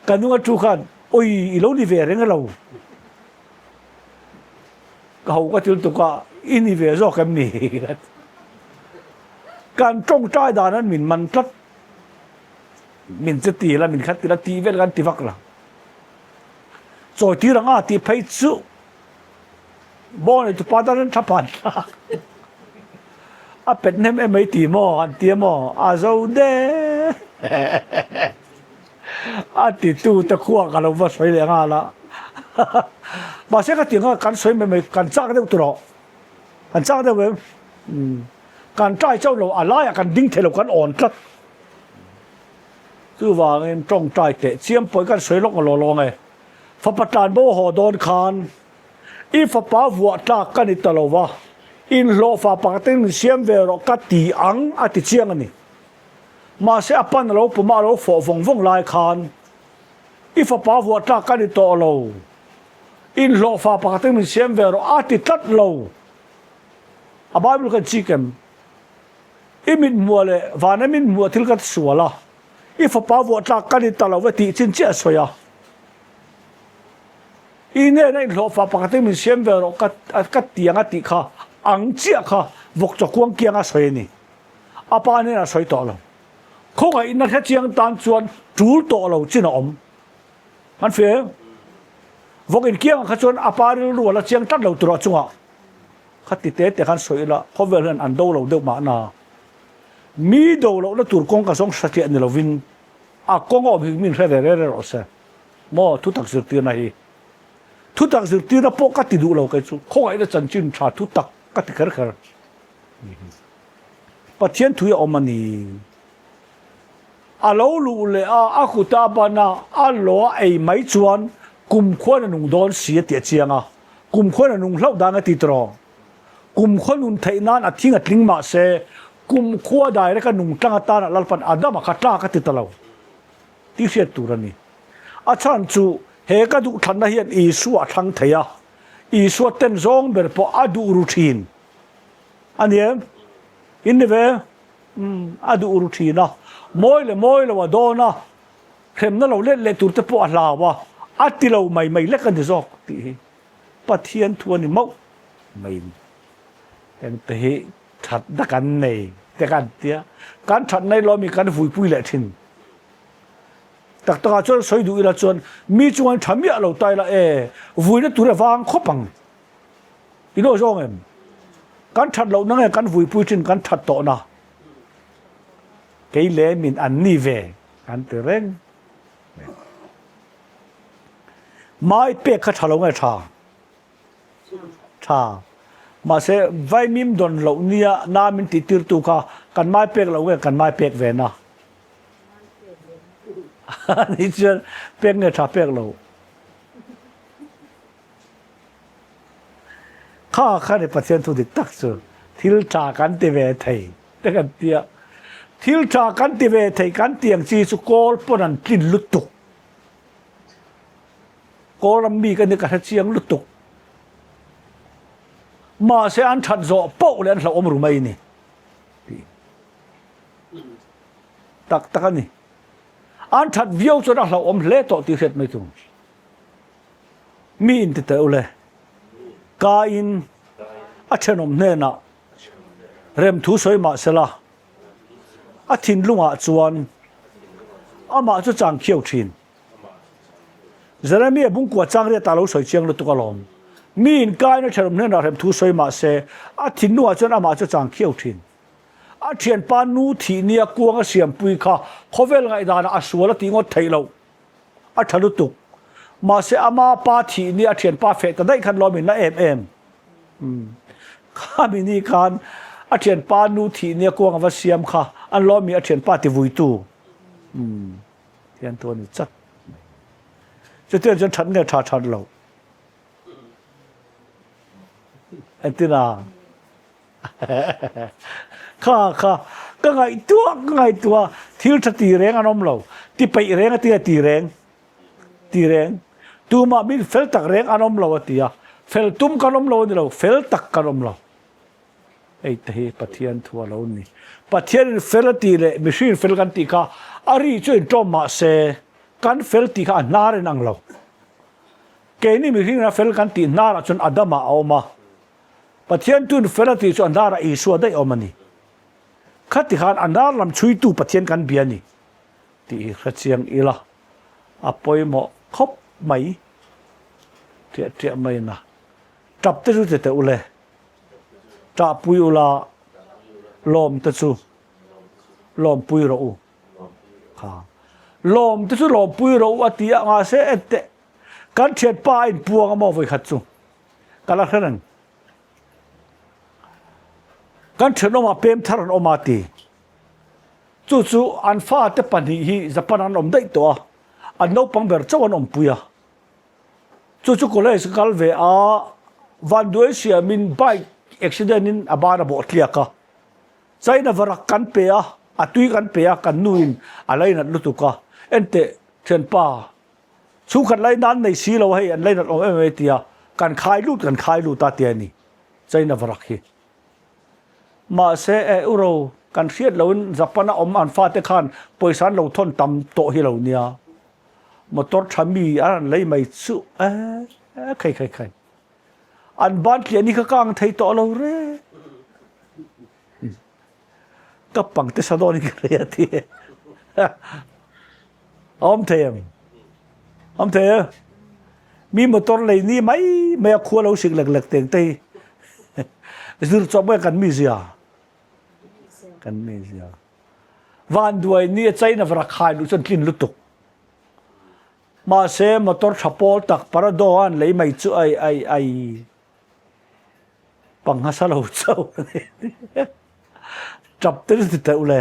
Ka nunga thu khan oi i lo ni ve reng alo. Ka ho ka til tuk a, i ni ve zawk em ni? Ka ti. Kan tawngtai dan an min man tlat. Min che ti la, min khat ti la, tih vel kan ti vak la. Chawi tir ang a tih phei chu bawng nei tupa tan an tha phan thlak. A pet hnem em mai ti maw an ti a maw? A zo de. A titu te khua ka lo va sawi leh nghal a. Mahse ka ti ang a, kan sawi mai mai, kan chak deuh tur aw. Kan chak deuh em? Kan try chauh lo, a laiah kan ding thei lo, kan awn tlat. Chuvangin tawngtai teh chiam pawhin kan sawi lawk law law nge. Fapa tlanbo haw dawn khan i fapa vuah tlak ka ni ta lo va, inhlawhfa pakhatin min siam ve rawh ka ti ang a ti chiang a ni. Mahse a pan a lo pum a, a lo fawh vawng vawng lai khan i fapa vuah tlak ka ni tawh lo, inhlawhfa pakhatin min siam ve rawh a ti tlat lo. A Bible kan chik em? I mit hmuah leh vana min hmuah thil ka ti sual a, i fapa vuah tlak ka ni ta lo ve tih chin chiah a sawi a. I nena inhlawhfa pakhatin min siam ve rawh ka ka ti ang a tih kha ang chiah kha vawkchaw kuang kianga a sawi a ni. A pa hnenah a sawi tawh lo. Khawngaihna hre chiang tan chuan tul tawh lo chin a awm. An feh. Vawk inkiangah kha chuan a pa rilru a la chiang tlat lo turah chungah kha ti te te khan sawi ila khawvel hian an do lo deuh mahna. Mi do lohna tur kawng ka zawng hratliah ni lovin a kawng a awm hi min hre ve re re rawh se. Maw thutak zirtirna hi. Thutak zirtirna pawh ka ti duh lo kei chu. Khawngaihna chanchin tha thutak ka ti kher kher. Pathian thui a awm a ni. A lo luh leh a, a kuta a ban a, a lo a ei mai chuan kumkhuan a nung dawn si a tih a chiang a. Kumkhuan a nung hlauh dan a ti tawh. Kumkhua nun theih nan a thing a tling mah se, kumkhua direct a nung tlang atan a Lalpan Adama kha tlak a ti ta lo tih hriat tur a ni. A chhan chu he ka duhthlanna hian Isua a thlang thei a, Isua ten zawng ber pawh a duh ru thin. A ni em? In ni ve? Umm a duh ru thin a, mawi leh mawi lo a dawn a, hremna lo let leh tur te pawh a hlau a, a ti lo mai mai lek a ni zawk tih hi Pathian thu a ni mauh mai ni. Hengte hi thatna kan nei te kan tia, kan thatna hi lawmi kan vuipui leh thin. Tak takah chuan sawi duh ila chuan mi chunga in tha miah lo ta ila e, vuina tur e vang khawp ang. I nawi zawng em? Kan that lohna nge kan vuipui thin kan that tawhna? Kei leh min an ni ve kan ti reng. Mai pek kha tha lo nge tha? Tha. Mahse vaimim dawn loh nia na min tih tirtu kha kan mai pek lo nge kan mai pek ve na? Ni chuan pek nge tha pek lo? Kha kha ni Pathian thu dik tak chu thil tha kan ti ve thei te kan tia. Thil tha kan ti ve thei kan ti ang chi chu kawl pawn an tlin lutuk. Kawl ram mi ka ni ka hre chiang lutuk. Mahse an that zawh poh leh an hlauhawm ru mai ni. Tak tak a ni. An that viau chuan a hlauhawm hle tawh tih hriat mai chu. Mi in ti teh ule, ka in a thenawm hnenah remthu sawi mah sela, a thinlungah chuan amah chu chang khiau thin. Jeremia bungkua chang riatah lo sawi chiang lutuk alawm. Mi in ka in a thenawm hnenah remthu sawi mah se, a thinlungah chuan amah chu chang khiau thin. A thianpa nu thih nia kuang a siampui kha khawvel ngaihdanah a sual a tih ngawt theih loh. A tha lutuk. Mahse ama pa thih ni a thianpa feh ta daih khan lawm in la em em. Khami ni khan a thianpa nu thih ni a kuang a va siam kha an lawm mi a thianpa ti vuitu. Thian tu a ni chat mai. Chutiang chuan that nge tha that lo. Engtin a? Kha kha ka ngaihtuah ka ngaihtuah thil tha ti reng an awm lo ti peih reng a tia ti reng ti reng tumah min fel tak reng an awm lo a tia fel tum kan awm lo a ni lo fel tak kan awm lo hei te hi Pathian thu a lo ni Pathian in fel a ti leh mihring fel kan tih kha a ri chu inṭawm mah se kan fel tih kha a hnar in ang lo keini mihring a fel kan tih hnarah chuan Adama a awm a Pathian tun fel a tih chu a hnarah Isua daih awm a ni. Khati khan a hnar lam chhuitu Pathian kan bia a ni tih hi hre chiang ila a pawimawh khawp mai. Ṭiah ṭiah mai na. Ṭap te chu ti teh ule. Ṭahpui ula lawm te chu lawmpui rawh u. Kha. Lawm te chu lawmpui rawh u a ti a ngahse en teh. Kan ṭhianpa a inpuang a maw vawikhat chu. Ka la hre reng. Kan thenawmah pem thar an awm a ti. Chu chu an fate pahnih hi Japan an awm daih tawh a, an naupang ber chauh an awmpui a. Chu chu college ka kal ve a, Vanduai siamin bike accident in a ban a bawh tliak a. China varak kan pe a, a tui kan pe a, kan nuin a lainat lutuk a. Enteh thianpa Chhungkhat lai nan nei si lo hei an lainat awm em em tia kan khai lut kan khai lut a tia ni China varak hi. Mahse e uro kan hriat lo in Japan a awm an fate khan pawisa an lo thawn tam tawh hi lo nia. Motor tha mi an han lei mai chu e khai khai khai. An ban tliah ni kha kang thei tawh lo re. Ka pang te sa dawn in ka hria ti. A awm thei em? Awm thei e. Mi motor lei ni mai mai a khua lo sik lek lek teng te hi. Zir chawp nge kan mi zia? Kan mi zia. Van duai ni a China vara khai lu chuan tlin lutuk. Mahse motor tha pawl tak Parado an lei mai chu ai ai ai Panghasa lo chauh a ni. Tap te chu ti teh ule.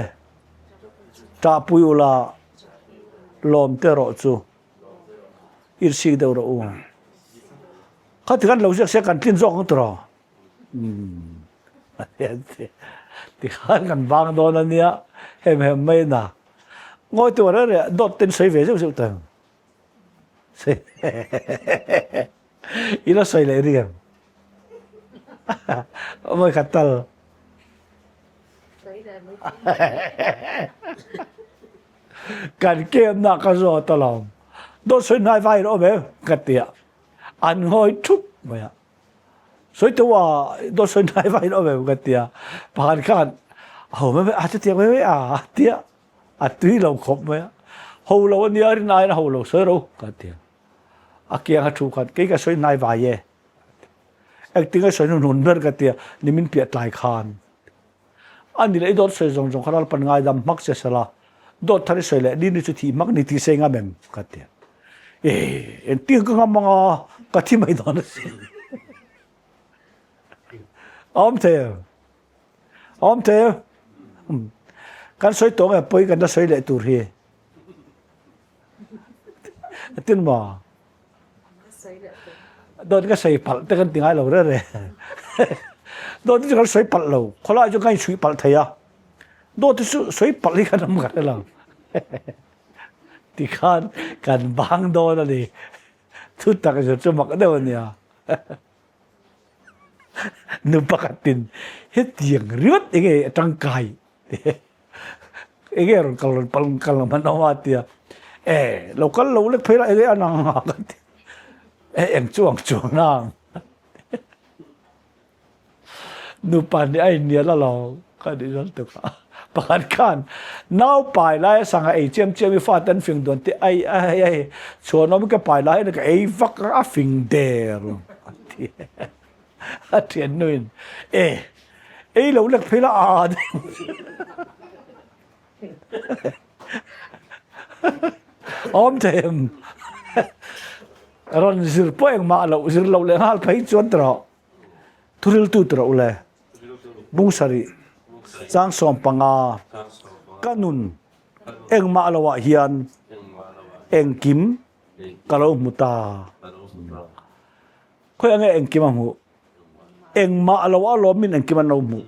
Ṭahpui ula lawm te rawh chu irsik deuh rawh u. Khati khan lo ziak se kan tlin zawk ang tiraw? Umm. Tikhan kan vang dawn a nia hem hem mai na. Ngawi tur reng reng dawt ten sawi ve zeuh zeuh teh ang. I la sawi leh ring em? Vawi khat tal. Kan kemna ka zawt alawm. Dawt sawi hnai vai in awm em? Ka ti a. An ngawi thup mai a. Sawi teuh a, dawt sawi hnai vai in awm em? Ka ti a. Pakhat khan, a ho mai mai a, chutiang mai mai a, a ti a. A tui lo khawp mai a. Ho lo a nia, rin aiin a ho lo, sawi ro, ka ti a. A kiang a thu khan, kei ka sawi hnai vai e. Engtin ka sawi hnuhnun ber ka ti a, nimin piah tlai khan. A ni leh i dawt sawi zawng zawng kha Lalpan ngaidam hmak che sela, dawt thar i sawi leh ni ni chu thih hmak ni tih sei ngam em? ka ti a. E, engtin ka ngam anga ka thi mai dawn a si. A awm thei em? A awm thei em? Kan sawi tawh nge pawi kan la sawi leh tur hi? Tin maw? Dawt ka sawi palh te kan ti ngai lo re re. Dawt chu kan sawi palh lo. Khawlai chu kan inchhuih palh thei a. Dawt chu sawi palh hi kan awm ka hre lo. Tikhan kan bang dawn a ni. Thu tak zir chu mak deuh a nia. Nu pakhatin hetiang ringawt enge a tangkai Enge rawn kal rawn pal kal ang hman awm a tia e lo kal lo lek phei la enge an ang a ka ti e eng chu ang chuang na ang nupa nih a innial alawm ka ni zawng tuk a pakhat khan nau pai lai a sangha ei chiam chiam i fate an fing dawn tih ai ai ai chhuanawm ka pai lai hian ka ei vak a fing der a ti A thiannuin, E, ei lo lek phei la a deuh. Awm thei em? Rawn zir pawh engmah loh, zir loh leh nghal phei chuan ti rawh. Thuriltu ti rawh ule. Bung sarih, chang 15, ka nun engmah loah hian engkim ka lo hmu ta. Khawi ange engkim a hmuh? Engmah lo a lawmin engkim an lo hmuh.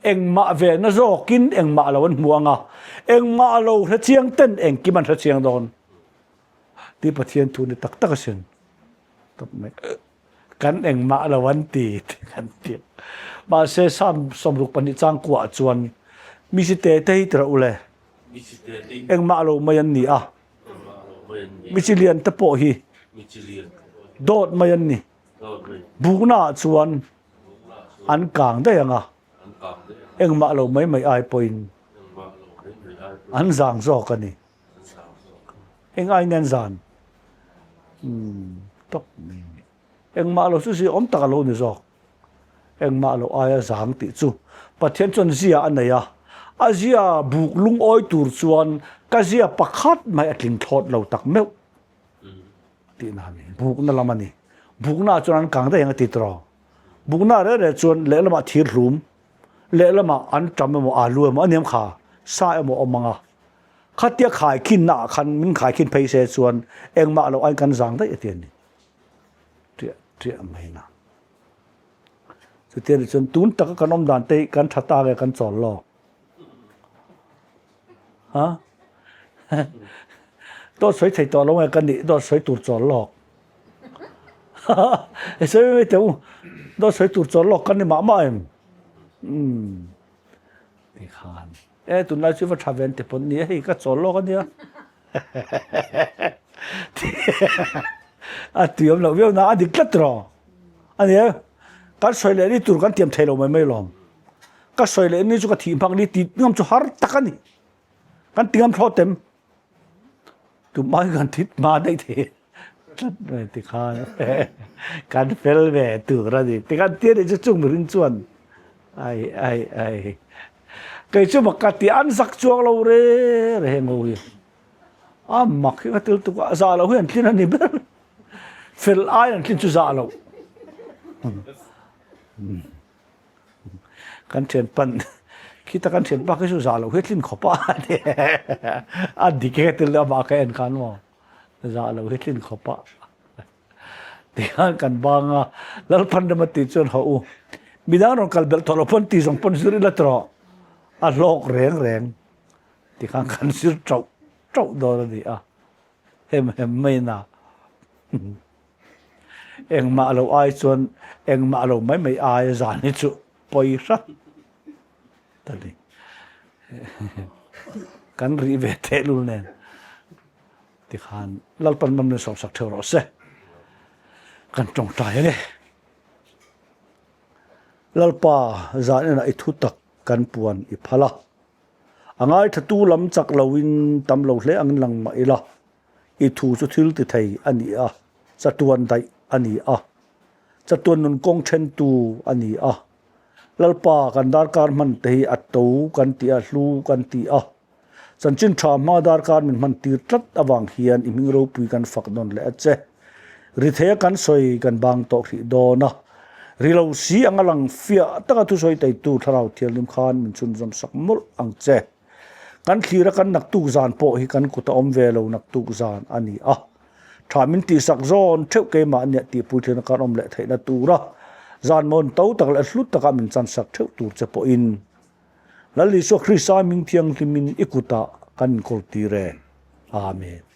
Engmah ve na zawkin engmah lo an hmu anga, engmah lo hre chiang ten engkim an hre chiang dawn. Ti Pathian thu ni tak tak asin. Tawp mai. Kan engmah lo an ti kan ti. Mahse Psalm 62 chang kuah chuan mi chi te te hi ti rawh ule. Engmah lo mai an ni a. Mi chi lian te pawh hi dawt mai an ni. Bukna ah chuan an kang daih ang a, engmah lo mai mai ai pawhin an zang zawk a ni. Eng aiin an zan? Tawp mai a ni. Engmah lo chu zia awm tak a lo ni zawk. Engmah lo aia zang tih chu Pathian chuan zia a nei a, a zia buk lungawi tur chuan ka zia pakhat mai a tling thlawt lo tak meuh tihna a ni. Bukna lam a ni. Bukna chuan an kang daih ang a ti tawh. Bukna reh reh chuan lehlamah thir hlum, lehlamah an ṭam emaw alu emaw a niam kha sa emaw a awm ang a. Khatia khaikhinna ah khan min khaikhin phei se chuan engmah lo aiin kan zang daih a ti a ni. Ṭiah ṭiah mai na. Chutiang chuan tun taka kan awm dan te hi kan tha ta nge kan chawl lawk? Ha? Dawt sawi thei tawh lo nge ka nih dawt sawi tur chawl lawk? I sawi mai teh u, dawt sawi tur chawl lawk kan ni mah mah em? Umm. Tikhan. E tunlai chu va tha ve an ti pawn ni e, hei ka chawl lawk a nia. A tui awm loh viau na a dik tlat rawh. A ni e, kan sawi leh ni tur kan tiam thei lo mai mai lawm. Ka sawi leh ni chu ka thih hmak ni tih ngam chu har tak a ni. Kan ti ngam thlawt em? Tumah hi kan thit hma daih thei tlat mai tikhan kan fel ve tur a ni. Tikhan tia ni chu chung mihring chuan ai ai ai. Kei chu mak ka ti an zak chuang lo re re heng ho hi. A mak hi ka til tuk a, zah loh hi an tlin a ni ber. Fel ai an tlin chu zah loh. Kan thian pan khita kan thian pa khi chu zah loh hi tlin khawp a a dik hi ka til amah ka en khan maw zah loh hi tlin khawp a. Tihian kan bang a, Lalphan rem a tih chuan haw u, midang rawn kal belh tawh lo pawn tih zawng pawn zir ila tawh a hlawk reng reng tikhan kan zir tauh tauh dawn a ni a, hem hem mai na engmah lo ai chuan engmah lo mai mai ai zan hi chu pawi hrat. a ni. Kan rih ve tehlul nen tikhan Lalpan mamlin sawmsak theuh rawh se. Kan tawngtai a ni. Lalpa zan enah i thu tak kan puan i phal a. A ngaithatu lam chak loin tam lo hle angin lang mah ila, i thu chu thil ti thei a ni a, chatuan daih a ni a, chatuan nun kawng thentu a ni a. Lalpa kan darkar hman te hi a to kan ti a, hlu kan ti a. Chanchin tha hma darkar min hman tir tlat avang hian i hming ropui kan fak nawn leh a che. Rithei a kan sawi kan bang tawh hrih dawn a. Ri lo si anga lang fiah taka thusawi teitu thlarau thianghlim khan min chhunzawm sak mawlh ang che. Kan thlir a kan naktuk zan pawh hi kan kut a awm ve lo naktuk zan a ni a. Tha min tihsak zawn theuh keimah nia tihpui thlirna kan awm leh theihna tura zan mawn to tak leh hlu taka min chansak theuh tur che pawhin Lal Isua Krista ming thianghlimin i kutah kan inkawl tir e. Amen.